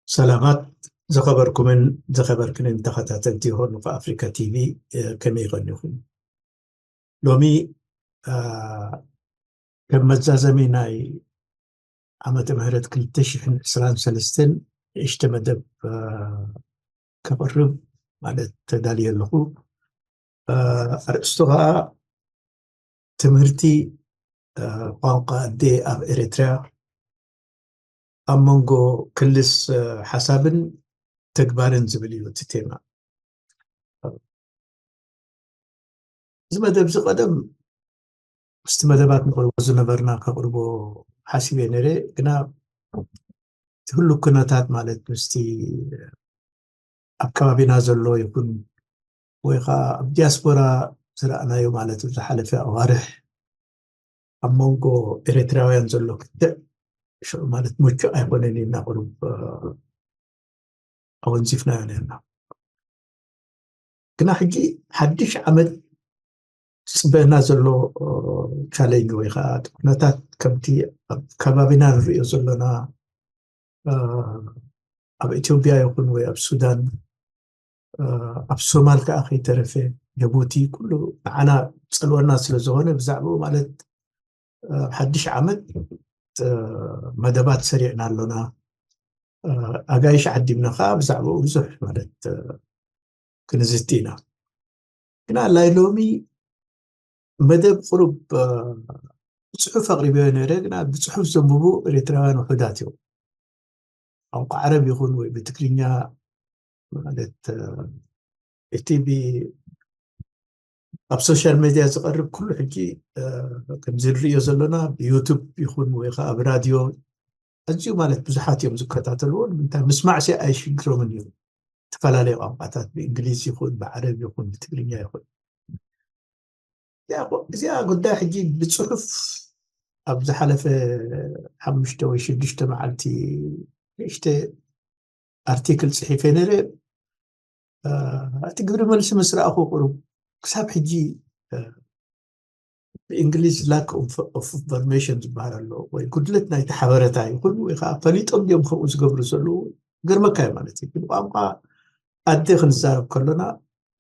ሰላማት ዝኸበርኩምን ዝኸበርክንን ተኸታተልቲ ሆርን ኦፍ ኣፍሪካ ቲቪ፣ እ፣ ከመይ ይቐኒኹም? ሎሚ፣ እ፣ ከም መዛዘሚ ናይ ዓመተ ምህረት ክልተ ሽሕን ዕስራን ሰለስተን ንእሽተ መደብ፣ እ፣ ከቕርብ ማለት ተዳልየ ኣለኹ። እ፣ ኣርእስቱ ኸዓ ትምህርቲ፣ እ፣ ቋንቋ ኣደ ኣብ ኤርትራ ኣብ መንጎ ክልስ፣ እ፣ ሓሳብን ተግባርን ዝብል እዩ እቲ ቴማ። እዚ መደብ እዚ ቀደም ምስቲ መደባት ንቕርቦ ዝነበርና ከቕርቦ ሓሲበ ነይረ፣ ግና እቲ ህሉ ኩነታት ማለት ምስቲ ኣብ ከባቢና ዘሎ ይኹን ወይ ኸዓ ኣብ ዲያስፖራ ዝረኣናዮ ማለት ኣብ ዝሓለፈ ኣዋርሕ ኣብ መንጎ ኤርትራውያን ዘሎ ክትዕ ሽዑ ማለት ምቹእ ኣይኮነን ኢልና ቁሩብ፣ እ፣ ኣወንዚፍናዮ ነርና። ግና ሕጂ ሓድሽ ዓመት ዝፅበየና ዘሎ፣ እ፣ ቻሌንጅ ወይ ከዓ እቲ ኩነታት ከምቲ ኣብ ከባቢና ንሪኦ ዘሎና፣ እ፣ ኣብ ኢትዮጵያ ይኹን ወይ ኣብ ሱዳን፣ እ፣ ኣብ ሶማል ከዓ ከይተረፈ ጅቡቲ ኩሉ ንዓና ፀልወና ስለ ዝኾነ ብዛዕባኡ ማለት፣ እ፣ ኣብ ሓድሽ ዓመት፣ እ፣ መደባት ሰሪዕና ኣሎና። እ፣ ኣጋይሽ ዓዲምና ከዓ ብዛዕባኡ ብዙሕ ማለት፣ እ፣ ክንዝቲ ኢና። ግና ናይ ሎሚ መደብ ቁሩብ፣ እ፣ ብጽሑፍ ኣቕሪበዮ ነይረ፣ ግና ብጽሑፍ ዘንብቡ ኤርትራውያን ውሑዳት እዮም። ቋንቋ ዓረብ ይኹን ወይ ብትግርኛ ማለት፣ እ፣ እቲ ብ-፣ ኣብ ሶሻል ሜድያ ዝቐርብ ኩሉ ሕጂ፣ እ፣ ከምዚ ንርእዮ ዘሎና ብዩቱብ ይኹን ወይ ኸዓ ኣብ ራድዮ ኣዝዩ ማለት ብዙሓት እዮም ዝከታተልዎ። ንምንታይ ምስማዕ ሲ ኣይሽግሮምን እዩ። ዝተፈላለዩ ቋንቋታት ብእንግሊዝ ይኹን ብዓረብ ይኹን ብትግርኛ ይኹን። እዚኣ ጉዳይ ሕጂ ብጽሑፍ ኣብ ዝሓለፈ ሓሙሽተ ወይ ሽዱሽተ መዓልቲ ንእሽተ ኣርቲክል ጽሒፈ ነይረ። እ፣ እቲ ግብሪ መልሲ ምስ ረኣኹ ቁሩብ ክሳብ ሕጂ፣ እ፣ ብእንግሊዝ ላክ ኦፍ ኢንፎርሜሽን ዝበሃል ኣሎ፣ ወይ ጉድለት ናይቲ ሓበረታ ይኹን ወይ ከዓ ፈሊጦም ድዮም ከምኡ ዝገብሩ ዘለዉ ገርመካ እዩ ማለት እዩ። ግን ቋንቋ ኣደ ክንዛረብ ከሎና፣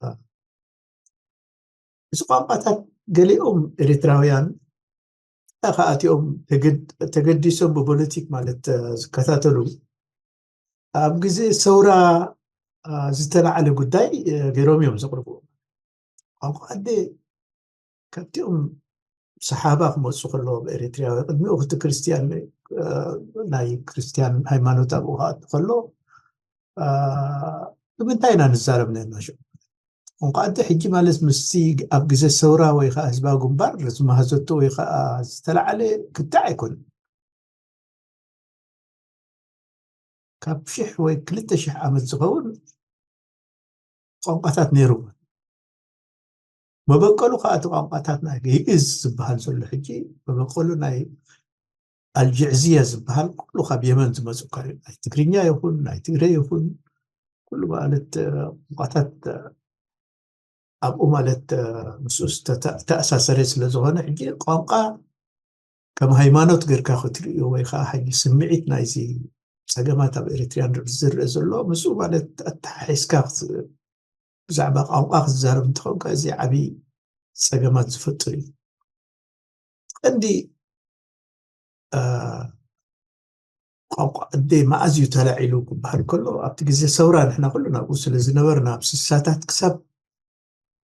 እ፣ እዚ ቋንቋታት ገሊኦም ኤርትራውያን ከዓ እቲኦም ተገድ-፣ ተገዲሶም ብፖለቲክ ማለት፣ እ፣ ዝከታተሉ ኣብ ግዜ ሰውራ፣ እ፣ ዝተላዕለ ጉዳይ፣ እ፣ ገይሮም እዮም ዘቕርቡ። ቋንቋ ኣደ ካብቲኦም ሰሓባ ክመፁ ከለዎ ብኤርትራዊ ቅድሚኡ እቲ ክርስትያን፣ እ፣ ናይ ክርስትያን ሃይማኖት ኣብኡ ክኣቱ ከሎ፣ እ፣ ብምንታይ ኢና ንዛረብ ነርና ሽዑ? ቋንቋ ኣደ ሕጂ ማለት ምስቲ ኣብ ግዜ ሰውራ ወይ ከዓ ህዝባዊ ግንባር ዝመሃዘቶ ወይ ከዓ ዝተላዕለ ክትዕ ኣይኮነን። ካብ ሽሕ ወይ ክልተ ሽሕ ዓመት ዝኸውን ቋንቋታት ነይሩ። መበቀሉ ከዓ እቲ ቋንቋታት ናይ ግእዝ ዝበሃል ዘሎ ሕጂ መበቀሉ ናይ ኣልጅዕዝያ ዝበሃል ኩሉ ካብ የመን ዝመፁ እኳ እዩ። ናይ ትግርኛ ይኹን ናይ ትግረ ይኹን ኩሉ ማለት፣ እ፣ ቋንቋታት፣ እ፣ ኣብኡ ማለት፣ እ፣ ምስኡ ዝተተ-፣ ዝተኣሳሰረ ስለ ዝኾነ ሕጂ ቋንቋ ከም ሃይማኖት ጌርካ ክትርእዮ ወይ ከዓ ሕጂ ስምዒት ናይዚ ጸገማት ኣብ ኤሪትርያ ዝርአ ዘሎ ምስኡ ማለት ኣተሓሒዝካ ክት-፣ ብዛዕባ ቋንቋ ክትዛረብ እንተኾንካ እዚ ዓብዪ ጸገማት ዝፈጥር እዩ። ቀንዲ፣ እ፣ ቋንቋ ኣደይ መኣዝ እዩ ተላዒሉ ክበሃል ከሎ ኣብቲ ግዜ ሰውራ ንሕና ኩሉ ናብኡ ስለ ዝነበርና ኣብ ስሳታት ክሳብ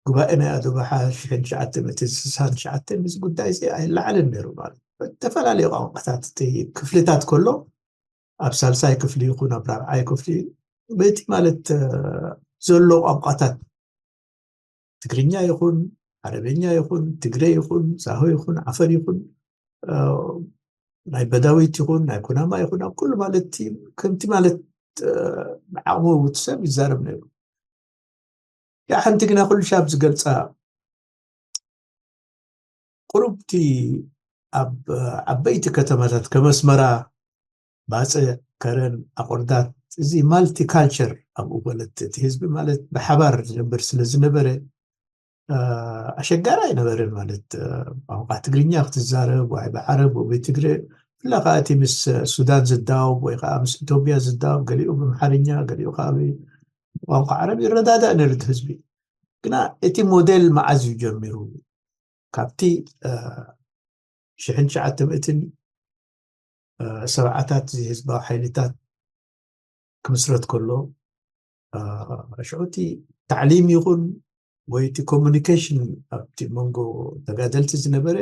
ጉባኤ ናይ ኣዶባሓ ሽሕን ትሽዓተ ሚእትን ስሳን ትሽዓተን እዚ ጉዳይ እዚ ኣይለዓልን ነይሩ ማለት እዩ። ዝተፈላለዩ ቋንቋታት እቲ ክፍልታት ከሎ ኣብ ሳልሳይ ክፍሊ ይኹን ኣብ ራብዓይ ክፍሊ በቲ ማለት፣ እ፣ ዘሎ ቋንቋታት ትግርኛ ይኹን ዓረበኛ ይኹን ትግረ ይኹን ዛሆ ይኹን ዓፈር ይኹን፣ እ፣ ናይ በዳዊት ይኹን ናይ ኩናማ ይኹን ኣብ ኩሉ ማለት እቲ ከምቲ ማለት፣ እ፣ ብዓቕሙ ውቲ ሰብ ይዛረብ ነይሩ። ያ ሓንቲ ግና ኩሉ ሻብ ዝገልጻ ቁሩብቲ ኣብ ዓበይቲ ከተማታት ከም ኣስመራ፣ ባጽዕ፣ ከረን፣ ኣቑርዳት፣ እዚ ማልቲካልቸር ኣብኡ ማለት እቲ ህዝቢ ማለት ብሓባር ዝነብር ስለ ዝነበረ፣ እ፣ ኣሸጋሪ ኣይነበረን ማለት፣ እ፣ ቋንቋ ትግርኛ ክትዛረብ ወይ ብዓረብ ወይ ብትግረ ብፍላይ ከዓ እቲ ምስ ሱዳን ዝዳወብ ወይ ከዓ ምስ ኢትዮጵያ ዝዳወብ፣ ገሊኡ ብምሓርኛ፣ ገሊኡ ከዓ ብቋንቋ ዓረብ ይረዳዳእ ነይሩ እቲ ህዝቢ። ግና እቲ ሞዴል መዓዝ እዩ ጀሚሩ? ካብቲ ሽሕን ትሽዓተ ሚእትን ሰብዓታት እዚ ህዝባዊ ሓይልታት ክምስረት ከሎ፣ ሽዑ እቲ ታዕሊም ይኹን ወይ እቲ ኮሙኒኬሽን ኣብቲ መንጎ ተጋደልቲ ዝነበረ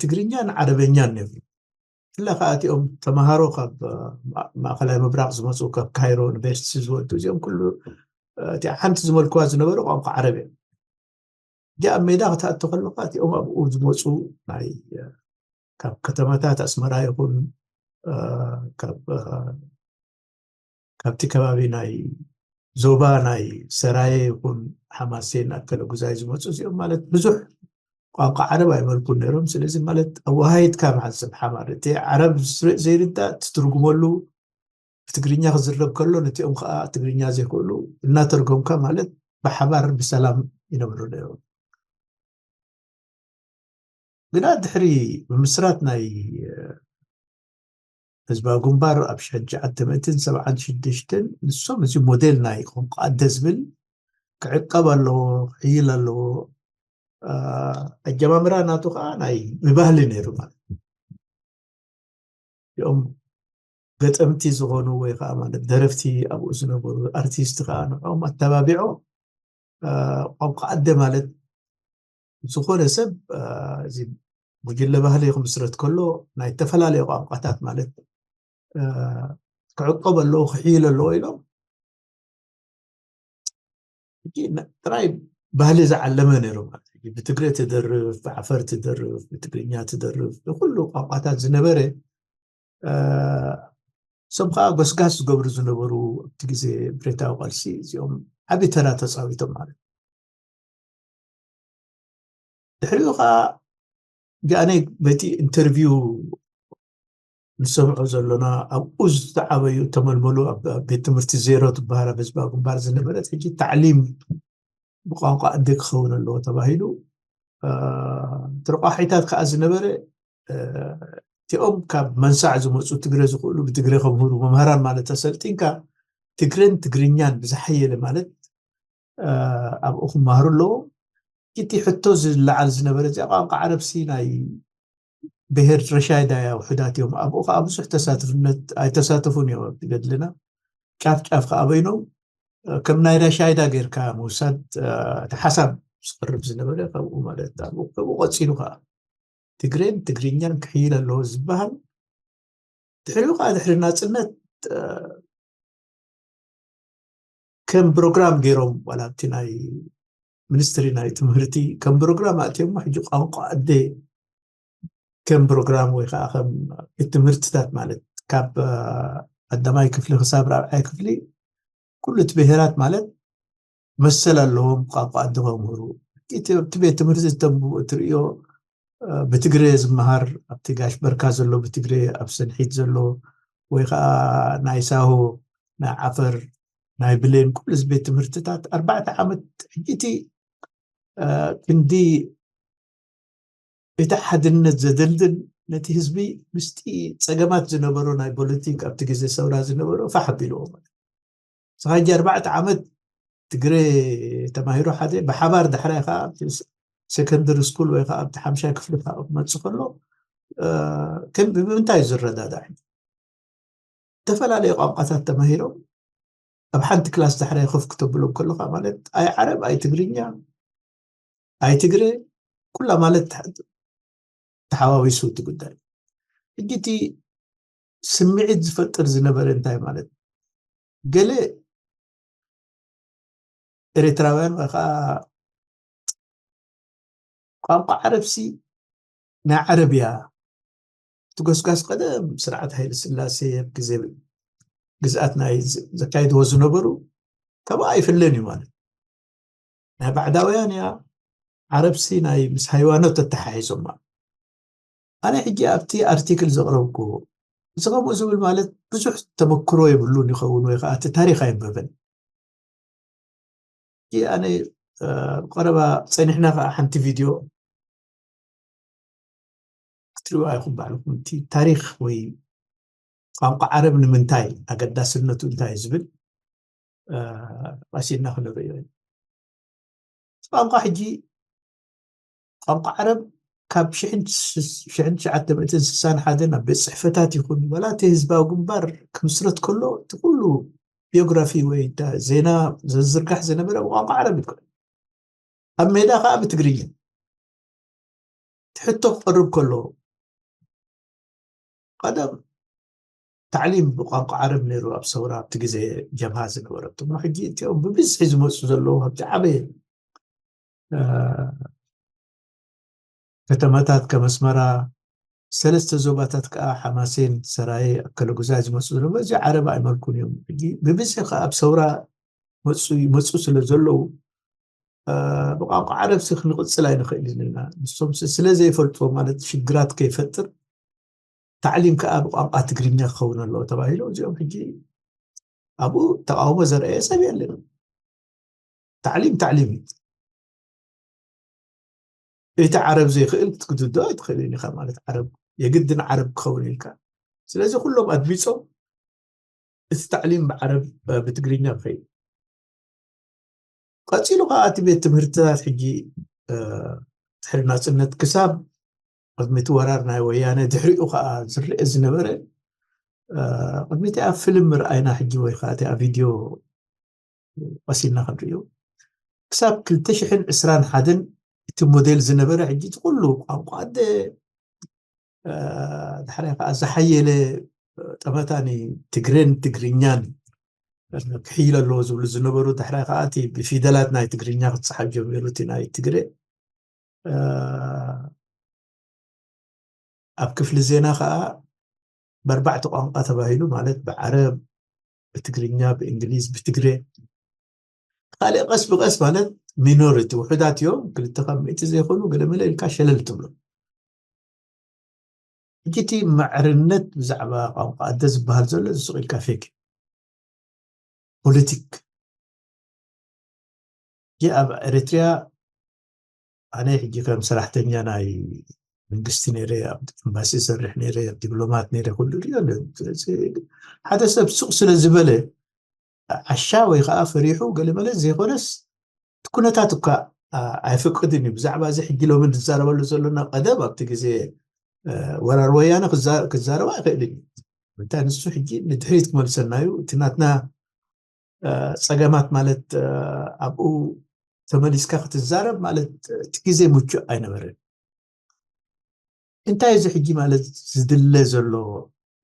ትግርኛን ዓረበኛን ነይሩ። ብፍላይ ከዓ እቲኦም ተምሃሮ ካብ ማእከላይ ምብራቕ ዝመፁ፣ ካብ ካይሮ ዩኒቨርሲቲ ዝወዱ፣ እዚኦም ኩሉ እቲ ሓንቲ ዝመልክዋ ዝነበሩ ቋንቋ ዓረብ እዮም። እዚኣ ኣብ ሜዳ ክትኣቱ ከለካ እቲኦም ኣብኡ ዝመፁ ናይ ካብ ከተማታት ኣስመራ ይኹን ካብቲ ከባቢ ናይ ዞባ ናይ ሰራየ ይኹን ሓማሴን ኣከለ ጉዛይ ዝመፁ እዚኦም ማለት ብዙሕ ቋንቋ ዓረብ ኣይመልኩን ነይሮም። ስለዚ ማለት ኣወሃሂድካ መዓዝ ሰብ ሓማር እቲ ዓረብ ዘይርዳእ ትትርጉመሉ ብትግርኛ ክዝረብ ከሎ ነቲኦም ከዓ ትግርኛ ዘይክእሉ እናተርጎምካ ማለት ብሓባር ብሰላም ይነብሩ ነይሮም። ግና ድሕሪ ምምስራት ናይ ህዝባዊ ግንባር ኣብ ሽሕን ትሽዓተ ሚእትን ሰብዓን ሽዱሽተን ንሶም እዚ ሞዴል ናይ ቋንቋ ኣደ ዝብል ክዕቀብ ኣለዎ፣ ክሕይል ኣለዎ። ኣጀማምራ ናቱ ከዓ ናይ ብባህሊ ነይሩ ማለት እኦም ገጠምቲ ዝኾኑ ወይ ከዓ ማለት ደረፍቲ ኣብኡ ዝነበሩ ኣርቲስት ከዓ ንዕኦም ኣተባቢዖም ቋንቋ ኣደ ማለት ዝኾነ ሰብ እዚ ጉጅለ ባህሊ ክምስረት ከሎ ናይ ዝተፈላለዩ ቋንቋታት ማለት ክዕቀብ ኣለዎ ክሕይል ኣለዎ ኢሎም ጥራይ ባህሊ ዝዓለመ ነይሩ ማለት እዩ። ብትግረ ትደርፍ፣ ብዓፈር ትደርፍ፣ ብትግርኛ ትደርፍ፣ ብኩሉ ቋንቋታት ዝነበረ እሶም ከዓ ጎስጋስ ዝገብሩ ዝነበሩ ኣብቲ ግዜ ብረታዊ ቃልሲ እዚኦም ዓብዪ ተራ ተፃዊቶም ማለት እዩ። ድሕሪኡ ከዓ ጃኣነይ በቲ ኢንተርቪው ንሰምዖ ዘሎና ኣብኡ ዝተዓበዩ ተመልመሉ ኣብ ቤት ትምህርቲ ዜሮ ትበሃል ኣብ ህዝባዊ ግንባር ዝነበረት ሕጂ ታዕሊም ብቋንቋ ኣደ ክኸውን ኣለዎ ተባሂሉ ትርቋሒታት ከዓ ዝነበረ እቲኦም ካብ መንሳዕ ዝመፁ ትግረ ዝኽእሉ ብትግረ ከምህሩ መምህራን ማለት ተሰልጢንካ ትግረን ትግርኛን ብዝሓየለ ማለት ኣብኡ ክመሃሩ ኣለዎም። እቲ ሕቶ ዝለዓል ዝነበረ እዚኣ ቋንቋ ዓረብሲ ናይ ብሄር ረሻይዳ እያ ውሑዳት እዮም። ኣብኡ ከዓ ብዙሕ ተሳትፍነት ኣይተሳተፉን እዮም ኣብቲ ገድልና። ጫፍ ጫፍ ከዓ በይኖም ከም ናይ ረሻይዳ ጌርካ ምውሳድ እቲ ሓሳብ ዝቀርብ ዝነበረ ካብኡ ማለት ኣብኡ ቀፂሉ ከዓ ትግሬን ትግርኛን ክሕይል ኣለዎ ዝበሃል ድሕሪኡ ከዓ ድሕሪ ናፅነት ከም ፕሮግራም ገይሮም ዋላ ኣብቲ ናይ ሚኒስትሪ ናይ ትምህርቲ ከም ፕሮግራም ኣእትዮሞ ሕጂ ቋንቋ ኣደ ከም ፕሮግራም ወይ ከዓ ከም ቤት ትምህርትታት ማለት ካብ ቀዳማይ ክፍሊ ክሳብ ራብዓይ ክፍሊ ኩሉ እቲ ብሄራት ማለት መሰል ኣለዎም ቋንቋ ኣደ ከምህሩ እቲ ቤት ትምህርቲ ዝተንብቡ እትርእዮ ብትግረ ዝመሃር ኣብቲ ጋሽ በርካ ዘሎ ብትግረ ኣብ ሰንሒት ዘሎ ወይ ከዓ ናይ ሳሆ ናይ ዓፈር ናይ ብሌን ኩሉ እዚ ቤት ትምህርትታት ኣርባዕተ ዓመት ሕጂ እቲ ክንዲ እቲ ሓድነት ዘደልድል ነቲ ህዝቢ ምስቲ ፀገማት ዝነበሮ ናይ ፖለቲክ ኣብቲ ግዜ ሰውራ ዝነበሮ ፋሕ ኣቢልዎ ማለት ስኻ ሕጂ ኣርባዕተ ዓመት ትግረ ተማሂሩ ሓደ ብሓባር ዳሕራይ ከዓ ሰከንደሪ ስኩል ወይ ከዓ ኣብቲ ሓምሻይ ክፍሊ ከዓ ክመፅእ ከሎ ከም ብምንታይ እዩ ዝረዳዳእ ዝተፈላለዩ ቋንቋታት ተማሂሮም ኣብ ሓንቲ ክላስ ዳሕራይ ኮፍ ክተብሎም ከለካ ማለት ኣይ ዓረብ ኣይ ትግርኛ ኣይ ትግረ ኩላ ማለት ተሓዋዊሱ እቲ ጉዳይ ሕጂ እቲ ስምዒት ዝፈጥር ዝነበረ እንታይ ማለት ገለ ኤርትራውያን ወይ ከዓ ቋንቋ ዓረብሲ ናይ ዓረብ እያ እቲ ጎስጓስ ቀደም ስርዓት ሃይለ ስላሴ ኣብ ግዜ ግዝኣት ናይ ዘካይድዎ ዝነበሩ ካብኣ ኣይፍለን እዩ ማለት ናይ ባዕዳውያን እያ ዓረብሲ ናይ ምስ ሃይዋኖት ተተሓሒዞማ ኣነ ሕጂ ኣብቲ ኣርቲክል ዘቕረብኩ እዚ ከምኡ ዝብል ማለት ብዙሕ ተመክሮ የብሉን ይኸውን ወይ ከዓ እቲ ታሪክ ኣይንበበን ኣነ ቀረባ ፀኒሕና ከዓ ሓንቲ ቪድዮ ክትሪእዋ ኢኹም ባዕልኹም። እቲ ታሪኽ ወይ ቋንቋ ዓረብ ንምንታይ፣ ኣገዳስነቱ እንታይ ዝብል፣ እ፣ ቀሲና ክንርእዮ ኢና። ቋንቋ ሕጂ፣ ቋንቋ ዓረብ ካብ ሽሕን ትሽዓተ ሚእትን ስሳን ሓደን ኣብ ቤት ጽሕፈታት ይኹን፣ ዋላ እቲ ህዝባዊ ግንባር ክምስረት ከሎ፣ እቲ ኩሉ ቢዮግራፊ ወይ ዳ-፣ ዜና ዘዝርጋሕ ዝነበረ ብቋንቋ ዓረብ እዩ። ኣብ ሜዳ ከኣ ብትግርኛ። እቲ ሕቶ ክቐርብ ከሎ፣ ቀደም ታዕሊም ብቋንቋ ዓረብ ነይሩ ኣብ ሰውራ፣ ኣብቲ ግዜ ጀብሃ ዝነበረቱ። እሞ ሕጂ እቲኦም ብብዝሒ ዝመጹ ዘለዉ፣ ኣብቲ ዓበየ፣ እ፣ ከተማታት ከም ኣስመራ፣ ሰለስተ ዞባታት ከኣ ሓማሴን፣ ሰራየ፣ ኣከለጉዛይ ዝመጹ ዘለዉ፣ እዚ ዓረብ ኣይመልኩን እዮም። ሕጂ ብብዝሒ ከኣ ኣብ ሰውራ መጹ፣ ይመጹ ስለ ዘለዉ፣ እ፣ ብቋንቋ ዓረብ ሲ ክንቕጽል ኣይንኽእልን ኢና። ንሶም ሲ ስለ ዘይፈልጥዎ፣ ማለት ሽግራት ከይፈጥር፣ ታዕሊም ከኣ ብቋንቋ ትግርኛ ክኸውን ኣለዎ ተባሂሉ፣ እዚኦም ሕጂ ኣብኡ ተቃውሞ ዘርኣየ ሰብ የለን። ታዕሊም ታዕሊም እዩ። እቲ ዓረብ ዘይኽእል ክትግድዶ ኣይትኽእልን ኢኻ፣ ማለት ዓረብ የግድን ዓረብ ክኸውን ኢልካ። ስለዚ ኩሎም ኣድሚጾም እቲ ታዕሊም ብዓረብ፣ እ፣ ብትግርኛ ክኸይድ። ቀጺሉ ከኣ እቲ ቤት ትምህርትታት ሕጂ፣ እ፣ ድሕሪ ናጽነት ክሳብ ቅድሚ እቲ ወራር ናይ ወያነ፣ ድሕሪኡ ከኣ ዝረአ ዝነበረ፣ እ፣ ቅድሚ እቲኣ ፊልም ምርኣይና ሕጂ ወይ ከኣ እቲኣ ቪድዮ ቀሲልና ክንርእዮ፣ ክሳብ ክልተ ሽሕን ዕስራን ሓደን እቲ ሞዴል ዝነበረ፣ ሕጂ እቲ ኩሉ ቋንቋ ኣደ፣ እ፣ ዳሕራይ ከኣ ዝሓየለ ጠመታ ንትግሬን ትግርኛን ክሕይል ኣለዎ ዝብሉ ዝነበሩ፣ ዳሕራይ ከኣ እቲ ብፊደላት ናይ ትግርኛ ክጸሓፍ ጀሚሩ፣ እቲ ናይ ትግሬ፣ እ፣ ኣብ ክፍሊ ዜና ከኣ ብኣርባዕተ ቋንቋ ተባሂሉ፣ ማለት ብዓረብ፣ ብትግርኛ፣ ብእንግሊዝ፣ ብትግሬ። ካልእ ቀስ ብቐስ፣ ማለት ሚኖሪቲ፣ ውሑዳት እዮም፣ ክልተ ካብ ሚእቲ ዘይኮኑ፣ ገለመለ ኢልካ ሸለል ትብሎ። ሕጂ እቲ ማዕርነት ብዛዕባ ቋንቋ ኣደ ዝበሃል ዘሎ፣ እዚ ስቕ ኢልካ ፌክ እዩ። ፖለቲክ። ሕጂ ኣብ ኤርትርያ ኣነ ሕጂ ከም ሰራሕተኛ ናይ መንግስቲ ነይረ፣ ኣብ ኤምባሲ ዝሰርሕ ነይረ፣ ኣብ ዲፕሎማት ነይረ፣ ኩሉ ሪኦ ኣለኹ። ስለዚ ሓደ ሰብ ስቕ ስለ ዝበለ፣ ዓሻ ወይ ከኣ ፈሪሑ ገለመለ ዘይኮነስ፣ እቲ ኩነታት እኳ፣ ኣ፣ ኣይፈቅድን እዩ። ብዛዕባ እዚ ሕጂ ሎሚ ንዛረበሉ ዘለና ቀደም ኣብቲ ግዜ፣ እ፣ ወራር ወያነ ክዛ-፣ ክዛረብ ኣይኽእልን እዩ። እንታይ ንሱ ሕጂ ንድሕሪት ክመልሰና እዩ። እቲ ናትና፣ እ፣ ጸገማት ማለት፣ እ፣ ኣብኡ ተመሊስካ ክትዛረብ ማለት፣ እቲ ግዜ ምቹእ ኣይነበረን። እንታይ እዚ ሕጂ ማለት ዝድለ ዘሎ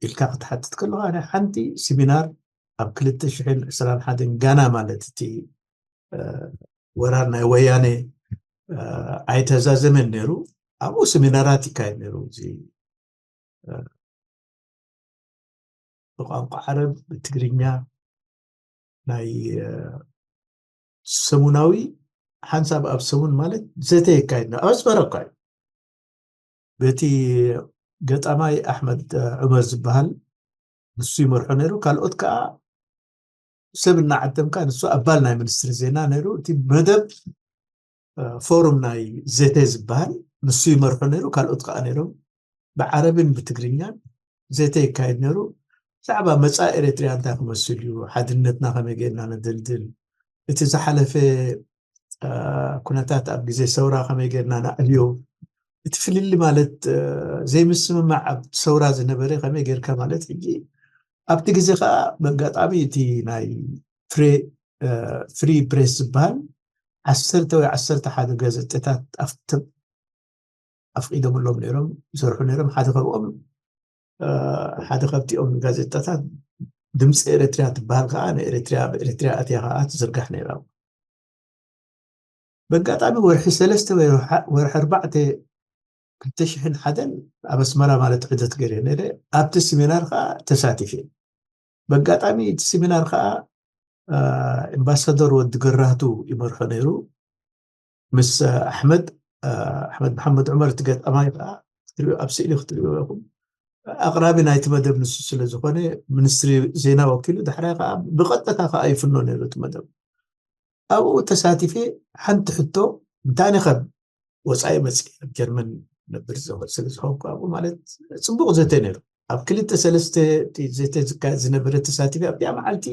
ኢልካ ክትሓትት ከለኻ፣ ናይ ሓንቲ ሲሚናር ኣብ ክልተ ሽሕን ዕስራን ሓደን ጋና ማለት እቲ፣ እ፣ ወራር ናይ ወያኔ፣ እ፣ ኣይተዛዘመን ነይሩ። ኣብኡ ሲሚናራት ይካየድ ነይሩ። እዚ፣ እ፣ ብቋንቋ ዓረብ፣ ብትግርኛ ናይ፣ እ፣ ሰሙናዊ ሓንሳብ ኣብ ሰሙን ማለት ዘተ የካይድ ነው። ኣብ ኣስመራ እኳ እዩ። በቲ ገጣማይ ኣሕመድ፣ እ፣ ዑመር ዝበሃል ንሱ ይመርሖ ነይሩ። ካልኦት ከኣ ሰብ እናዓደምካ፣ ንሱ ኣባል ናይ ሚኒስትሪ ዜና ነይሩ። እቲ መደብ፣ እ፣ ፎሩም ናይ ዘተ ዝበሃል ንሱ ይመርሖ ነይሩ። ካልኦት ከኣ ነይሮም። ብዓረብን ብትግርኛን ዘተ ይካየድ ነይሩ። ብዛዕባ መጻኢ ኤርትርያ እንታይ ክመስል እዩ፣ ሓድነትና ከመይ ጌርና ነደልድል፣ እቲ ዝሓለፈ፣ እ፣ ኩነታት ኣብ ግዜ ሰውራ ከመይ ጌርና ነዕልዮ፣ እቲ ፍልሊ ማለት፣ እ፣ ዘይምስምማዕ ኣብ ሰውራ ዝነበረ ከመይ ጌርካ ማለት። ሕጂ ኣብቲ ግዜ ከኣ ብኣጋጣሚ እቲ ናይ ፍሬ-፣ እ፣ ፍሪ ፕሬስ ዝበሃል ዓሰርተ ወይ ዓሰርተ ሓደ ጋዜጣታት ኣፍት-፣ ኣፍቂዶምሎም ነይሮም፣ ይሰርሑ ነይሮም። ሓደ ካብኦም፣ እ፣ ሓደ ካብቲኦም ጋዜጣታት ድምፂ ኤርትርያ ትበሃል ከኣ ንኤርትርያ፣ ኣብ ኤርትርያ ኣትያ ከኣ ትዝርጋሕ ነይራ። በጋጣሚ ወርሒ ሰለስተ ወይ ወርሒ፣ ወርሒ ኣርባዕተ ክልተ ሽሕን ሓደን ኣብ ኣስመራ ማለት ዑደት ገይረ ነይረ። ኣብቲ ሲሚናር ከኣ ተሳቲፈ። በጋጣሚ እቲ ሲሚናር ከኣ፣ እ፣ ኣምባሳደር ወዲ ገራህቱ ይመርሖ ነይሩ። ምስ ኣሕመድ፣ ኣሕመድ መሓመድ ዑመር፣ እቲ ገጣማይ ከኣ ክትሪኦ፣ ኣብ ስእሊ ክትሪኦ ኢኹም። ኣቕራቢ ናይቲ መደብ ንሱ ስለ ዝኾነ፣ ሚኒስትሪ ዜና ወኪሉ፣ ዳሕራይ ከኣ ብቐጥታ ከኣ ይፍኖ ነይሩ እቲ መደብ። ኣብኡ ተሳቲፈ። ሓንቲ ሕቶ፣ እንታይ ኢኻ ወጻኢ መጺኤ፣ ኣብ ጀርመን ነብር ዝኸ- ስለ ዝኾንኩ ኣብኡ ማለት ጽቡቕ ዘተ ነይሩ። ኣብ ክልተ ሰለስተ እቲ ዘተ ዝካ- ዝነበረ ተሳቲፊ ኣብቲኣ መዓልቲ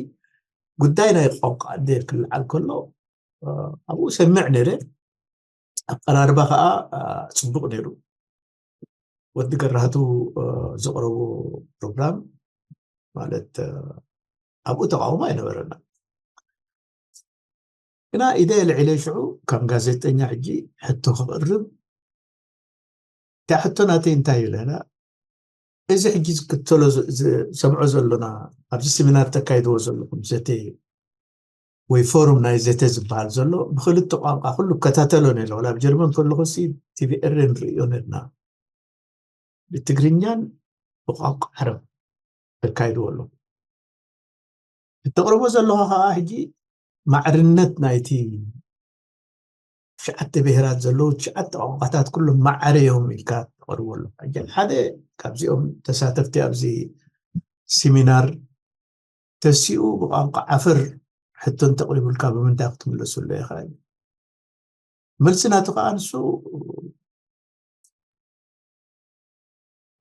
ጉዳይ ናይ ቋንቋ ኣደ ክልዓል ከሎ እ፣ ኣብኡ ሰምዕ ነይረ። ኣቀራርባ ከዓ እ፣ ጽቡቕ ነይሩ። ወዲ ገራህቱ እ፣ ዘቕረቦ ፕሮግራም ማለት እ፣ ኣብኡ ተቃውሞ ኣይነበረና። ግና ኢደ ልዒለ ሽዑ ከም ጋዜጠኛ ሕጂ ሕቶ ክቕርብ እታ ሕቶ ናተይ እንታይ ይብለና? እዚ ሕጂ ዝክተሎ ዝ- ዝሰምዖ ዘሎና ኣብዚ ሲሚናር ተካይድዎ ዘለኹም ዘተ ወይ ፎሩም ናይ ዘተ ዝበሃል ዘሎ ብክልተ ቋንቋ ኩሉ እከታተሎ ነለ ኣብ ጀርመን ከለኹ ሲ ቲቪ ኤርን ርእዮ ነርና ብትግርኛን ብቋንቋ ዓረብ ተካይድዎ ኣለኹ። እተቕርቦ ዘለኹ ከዓ ሕጂ ማዕርነት ናይቲ ትሽዓተ ብሄራት ዘለዉ ትሽዓተ ቋንቋታት ኩሎም ማዕረ እዮም ኢልካ ተቕርቦ ኣሎ። ሕጂ ሓደ ካብዚኦም ተሳተፍቲ ኣብዚ ሲሚናር ተሲኡ ብቋንቋ ዓፈር ሕቶ እንተቕሪቡልካ ብምንታይ ክትምለሱሉ ኢኻ? መልሲ ናቱ ከዓ ንሱ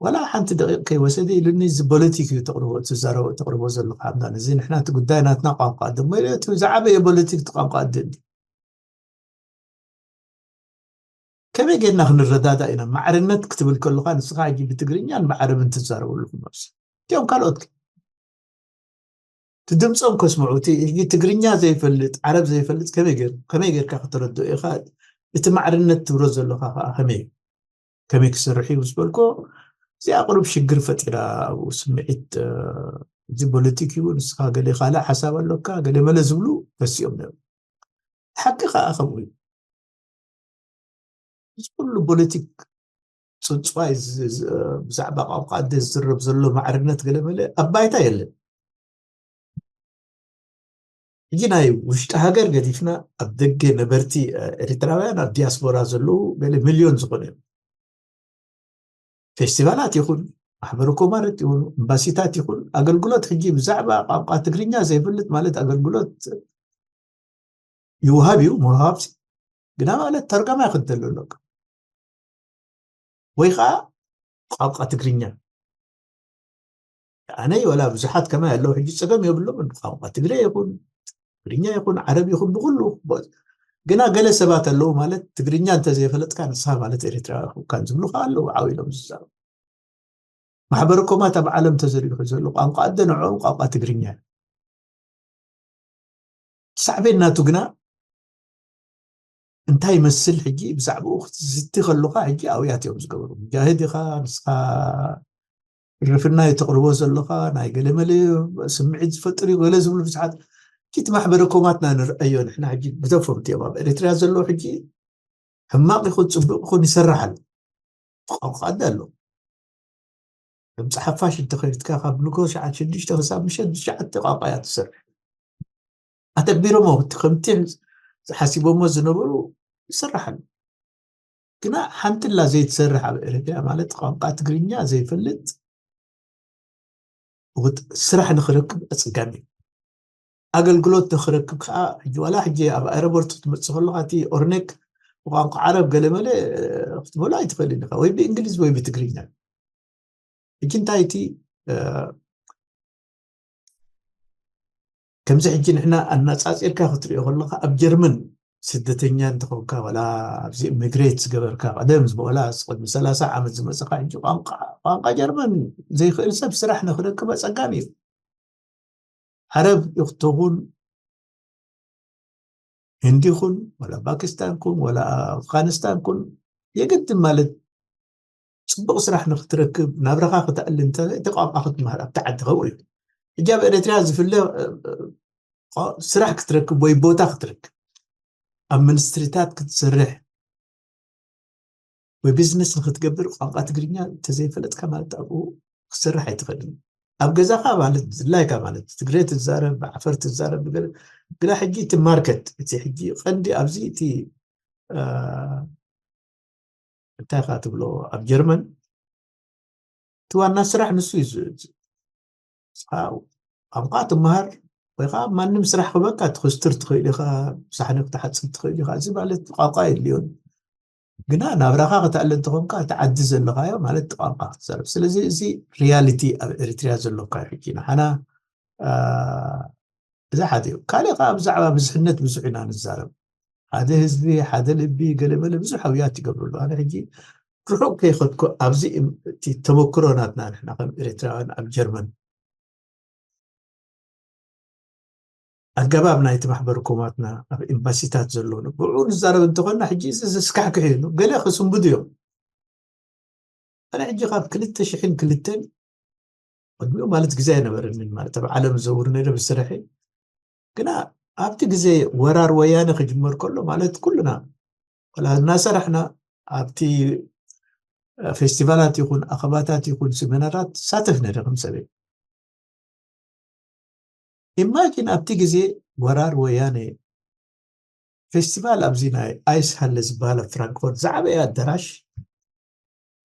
ዋላ ሓንቲ ደቂቕ ከይወሰደ ኢሉኒ እዚ ፖለቲክ እዩ ተቕርቦ ትዛረቦ ተቕርቦ ዘለካ ኣምዳን እዚ ንሕና እቲ ጉዳይ ናትና ቋንቋ ደሞ ኢለ እቲ ዝዓበየ ፖለቲክ እቲ ቋንቋ ኣደ እንዲ ከመይ ጌርና ክንረዳዳ ኢና ማዕርነት ክትብል ከለካ ንስካ ሕጂ ብትግርኛን ብዓረብን ትዛረበሉ ክመስ እቲኦም ካልኦት ትድምፆም ከስምዑ እቲ ሕጂ ትግርኛ ዘይፈልጥ ዓረብ ዘይፈልጥ ከመይ ገይሩ ከመይ ጌርካ ከተረድኦ ኢኻ እቲ ማዕርነት ትብሎ ዘለካ ከዓ ከመይ እዩ ከመይ ክሰርሕ እዩ ምስ በልኮ እዚኣ ቅሩብ ሽግር ፈጢራ ኣብኡ ስምዒት እዚ ፖለቲክ እዩ ንስኻ ገለ ካልእ ሓሳብ ኣለካ ገለ መለ ዝብሉ ተሲኦም ነሩ ሓቂ ከዓ ከምኡ እዩ እዚ ኩሉ ፖለቲክ ፅፅዋይ ብዛዕባ ቋንቋ ኣደ ዝዝረብ ዘሎ ማዕርነት ገለ መለ ኣብ ባይታ የለን ሕጂ ናይ ውሽጢ ሃገር ገዲፍና ኣብ ደገ ነበርቲ ኤርትራውያን ኣብ ዲያስፖራ ዘለዉ ገለ ሚልዮን ዝኾነ እዮም ፌስቲቫላት ይኹን ማሕበረ ኮማረት ይኹን ኤምባሲታት ይኹን ኣገልግሎት ሕጂ ብዛዕባ ቋንቋ ትግርኛ ዘይፈልጥ ማለት ኣገልግሎት ይውሃብ እዩ መውሃብ ግና ማለት ተርጋማይ ክትደሊ ኣለካ ወይ ከዓ ቋንቋ ትግርኛ ኣነ ወላ ብዙሓት ከማይ ኣለዉ ሕጂ ፀገም የብሎም ቋንቋ ትግረ ይኹን ትግርኛ ይኹን ዓረብ ይኹን ብኩሉ ግና ገለ ሰባት ኣለዉ ማለት ትግርኛ እንተዘይፈለጥካ ንስኻ ማለት ኤርትራ ኩካን ዝብሉ ከዓ ኣለዉ ዓው ኢሎም ዝዛረቡ ማሕበረ ኮማት ኣብ ዓለም ተዘሪግሑ ዘሎ ቋንቋ ኣደ ንዕኦም ቋንቋ ትግርኛ እዩ ሳዕቤን ናቱ ግና እንታይ ይመስል ሕጂ ብዛዕባኡ ክትዝቲ ከለካ ሕጂ ኣውያት እዮም ዝገብሩ ሙጃሂድ ኢኻ ንስኻ ርፍና እዩ ተቕርቦ ዘለካ ናይ ገለመለ ስምዒት ዝፈጥር እዩ ገለ ዝብሉ ብዙሓት እቲ ማሕበረ ኮማትና ንርአዮ ንሕና ሕጂ ግደፎም እዮም ኣብ ኤርትራ ዘለዉ ሕጂ ሕማቕ ይኹን ፅቡቅ ይኹን ይሰርሓል ቋንቋ ኣደ ኣሎ ከም ፀሓፋሽ እንተኸይድካ ካብ ንጎ ሸዓት ሽዱሽተ ክሳብ ምሸት ብሸዓተ ቋንቋ እያ ትሰርሕ ኣተግቢሮሞ እቲ ከምቲ ዝሓሲቦሞ ዝነበሩ ይሰርሓሉ ግና ሓንትላ ዘይትሰርሕ ኣብ ኤርትራ ማለት ቋንቋ ትግርኛ ዘይፈልጥ ስራሕ ንክረክብ ኣፀጋሚ እዩ ኣገልግሎት ንክረክብ ከዓ ዋላ ሕጂ ኣብ ኣረቦርት ክትመፅእ ከለካ እቲ ኦርኔክ ብቋንቋ ዓረብ ገለመለ ክትበሎ ኣይትኽእልን ኢኻ ወይ ብእንግሊዝ ወይ ብትግርኛ ሕጂ እንታይ እቲ ከምዚ ሕጂ ንሕና ኣናፃፂርካ ክትሪኦ ከለካ ኣብ ጀርመን ስደተኛ እንተኾንካ ዋላ ኣብዚ ኢሚግሬት ዝገበርካ ቀደም ዝበላ ቅድሚ ሰላሳ ዓመት ዝመፅኻ ሕጂ ቋንቋ ቋንቋ ጀርመን ዘይክእል ሰብ ስራሕ ንክረክብ ኣፀጋሚ እዩ ዓረብ ይኽትኹን ህንዲ ኩን ወላ ፓኪስታን ኩን ወላ ኣፍጋኒስታን ኩን የግድን ማለት ፅቡቕ ስራሕ ንክትረክብ ናብራኻ ክተዕሊ እንተ እቲ ቋንቋ ክትመሃር ኣብቲ ዓዲ ከምኡ እዩ ሕጂ ኣብ ኤርትራ ዝፍለ ስራሕ ክትረክብ ወይ ቦታ ክትረክብ ኣብ ሚኒስትሪታት ክትሰርሕ ወይ ቢዝነስ ንክትገብር ቋንቋ ትግርኛ እንተዘይፈለጥካ ማለት ኣብኡ ክትሰርሕ ኣይትኽእልን ኣብ ገዛኻ ማለት ዝላይካ ማለት ትግሬ ትዛረብ ብዓፈር ትዛረብ ግና ሕጂ እቲ ማርኬት እቲ ሕጂ ቀንዲ ኣብዚ እቲ እንታይ ካ ትብሎ ኣብ ጀርመን እቲ ዋና ስራሕ ንሱ እዩ ቋንቋ ትመሃር ወይ ከዓ ማንም ስራሕ ክበካ ትክስትር ትኽእል ኢኻ ሳሕኒ ክትሓፅብ ትኽእል ኢኻ እዚ ማለት ቋንቋ የድልዮን ግና ናብራኻ ከተዕሊ እንተኾንካ እቲ ዓዲ ዘለኻዮ ማለት እቲ ቋንቋ ክትዛረብ። ስለዚ እዚ ሪያሊቲ ኣብ ኤሪትሪያ ዘሎ እኳ እዩ። ሕጂ ንሓና፣ አ፣ እዚ ሓደ እዩ። ካልእ ከዓ ብዛዕባ ብዝሕነት ብዙሕ ኢና ንዛረብ። ሓደ ህዝቢ፣ ሓደ ልቢ፣ ገለመለ ብዙሕ ኣውያት ይገብርሉ። ኣነ ሕጂ ርሑቕ ከይኸድኩ ኣብዚ እም-፣ እቲ ተመክሮ ናትና ንሕና ከም ኤርትራውያን ኣብ ጀርመን ኣገባብ ናይቲ ማሕበር ኮማትና ኣብ ኤምባሲታት ዘሎ ብኡ ንዛረብ እንተኾንና፣ ሕጂ እዚ ዘስካሕክሕ እዩ። ገለ ክስንብዱ እዮም። ኣነ ሕጂ ካብ ክልተ ሽሕን ክልተን ቅድሚኡ ማለት ግዜ ኣይነበረንን፣ ማለት ኣብ ዓለም ዝዘውር ነይረ ብስርሐይ። ግና ኣብቲ ግዜ ወራር ወያነ ክጅመር ከሎ ማለት ኩልና ወላ እናሰራሕና ኣብቲ ፌስቲቫላት ይኹን ኣኸባታት ይኹን ሲሚናራት ሳተፍ ነይረ ከም ሰበይ። ኢማጂን ኣብቲ ግዜ ወራር ወያነ ፌስቲቫል ኣብዚ ናይ ኣይስ ሃለ ዝበሃል ኣብ ፍራንክፎርት ዝዓበየ ኣዳራሽ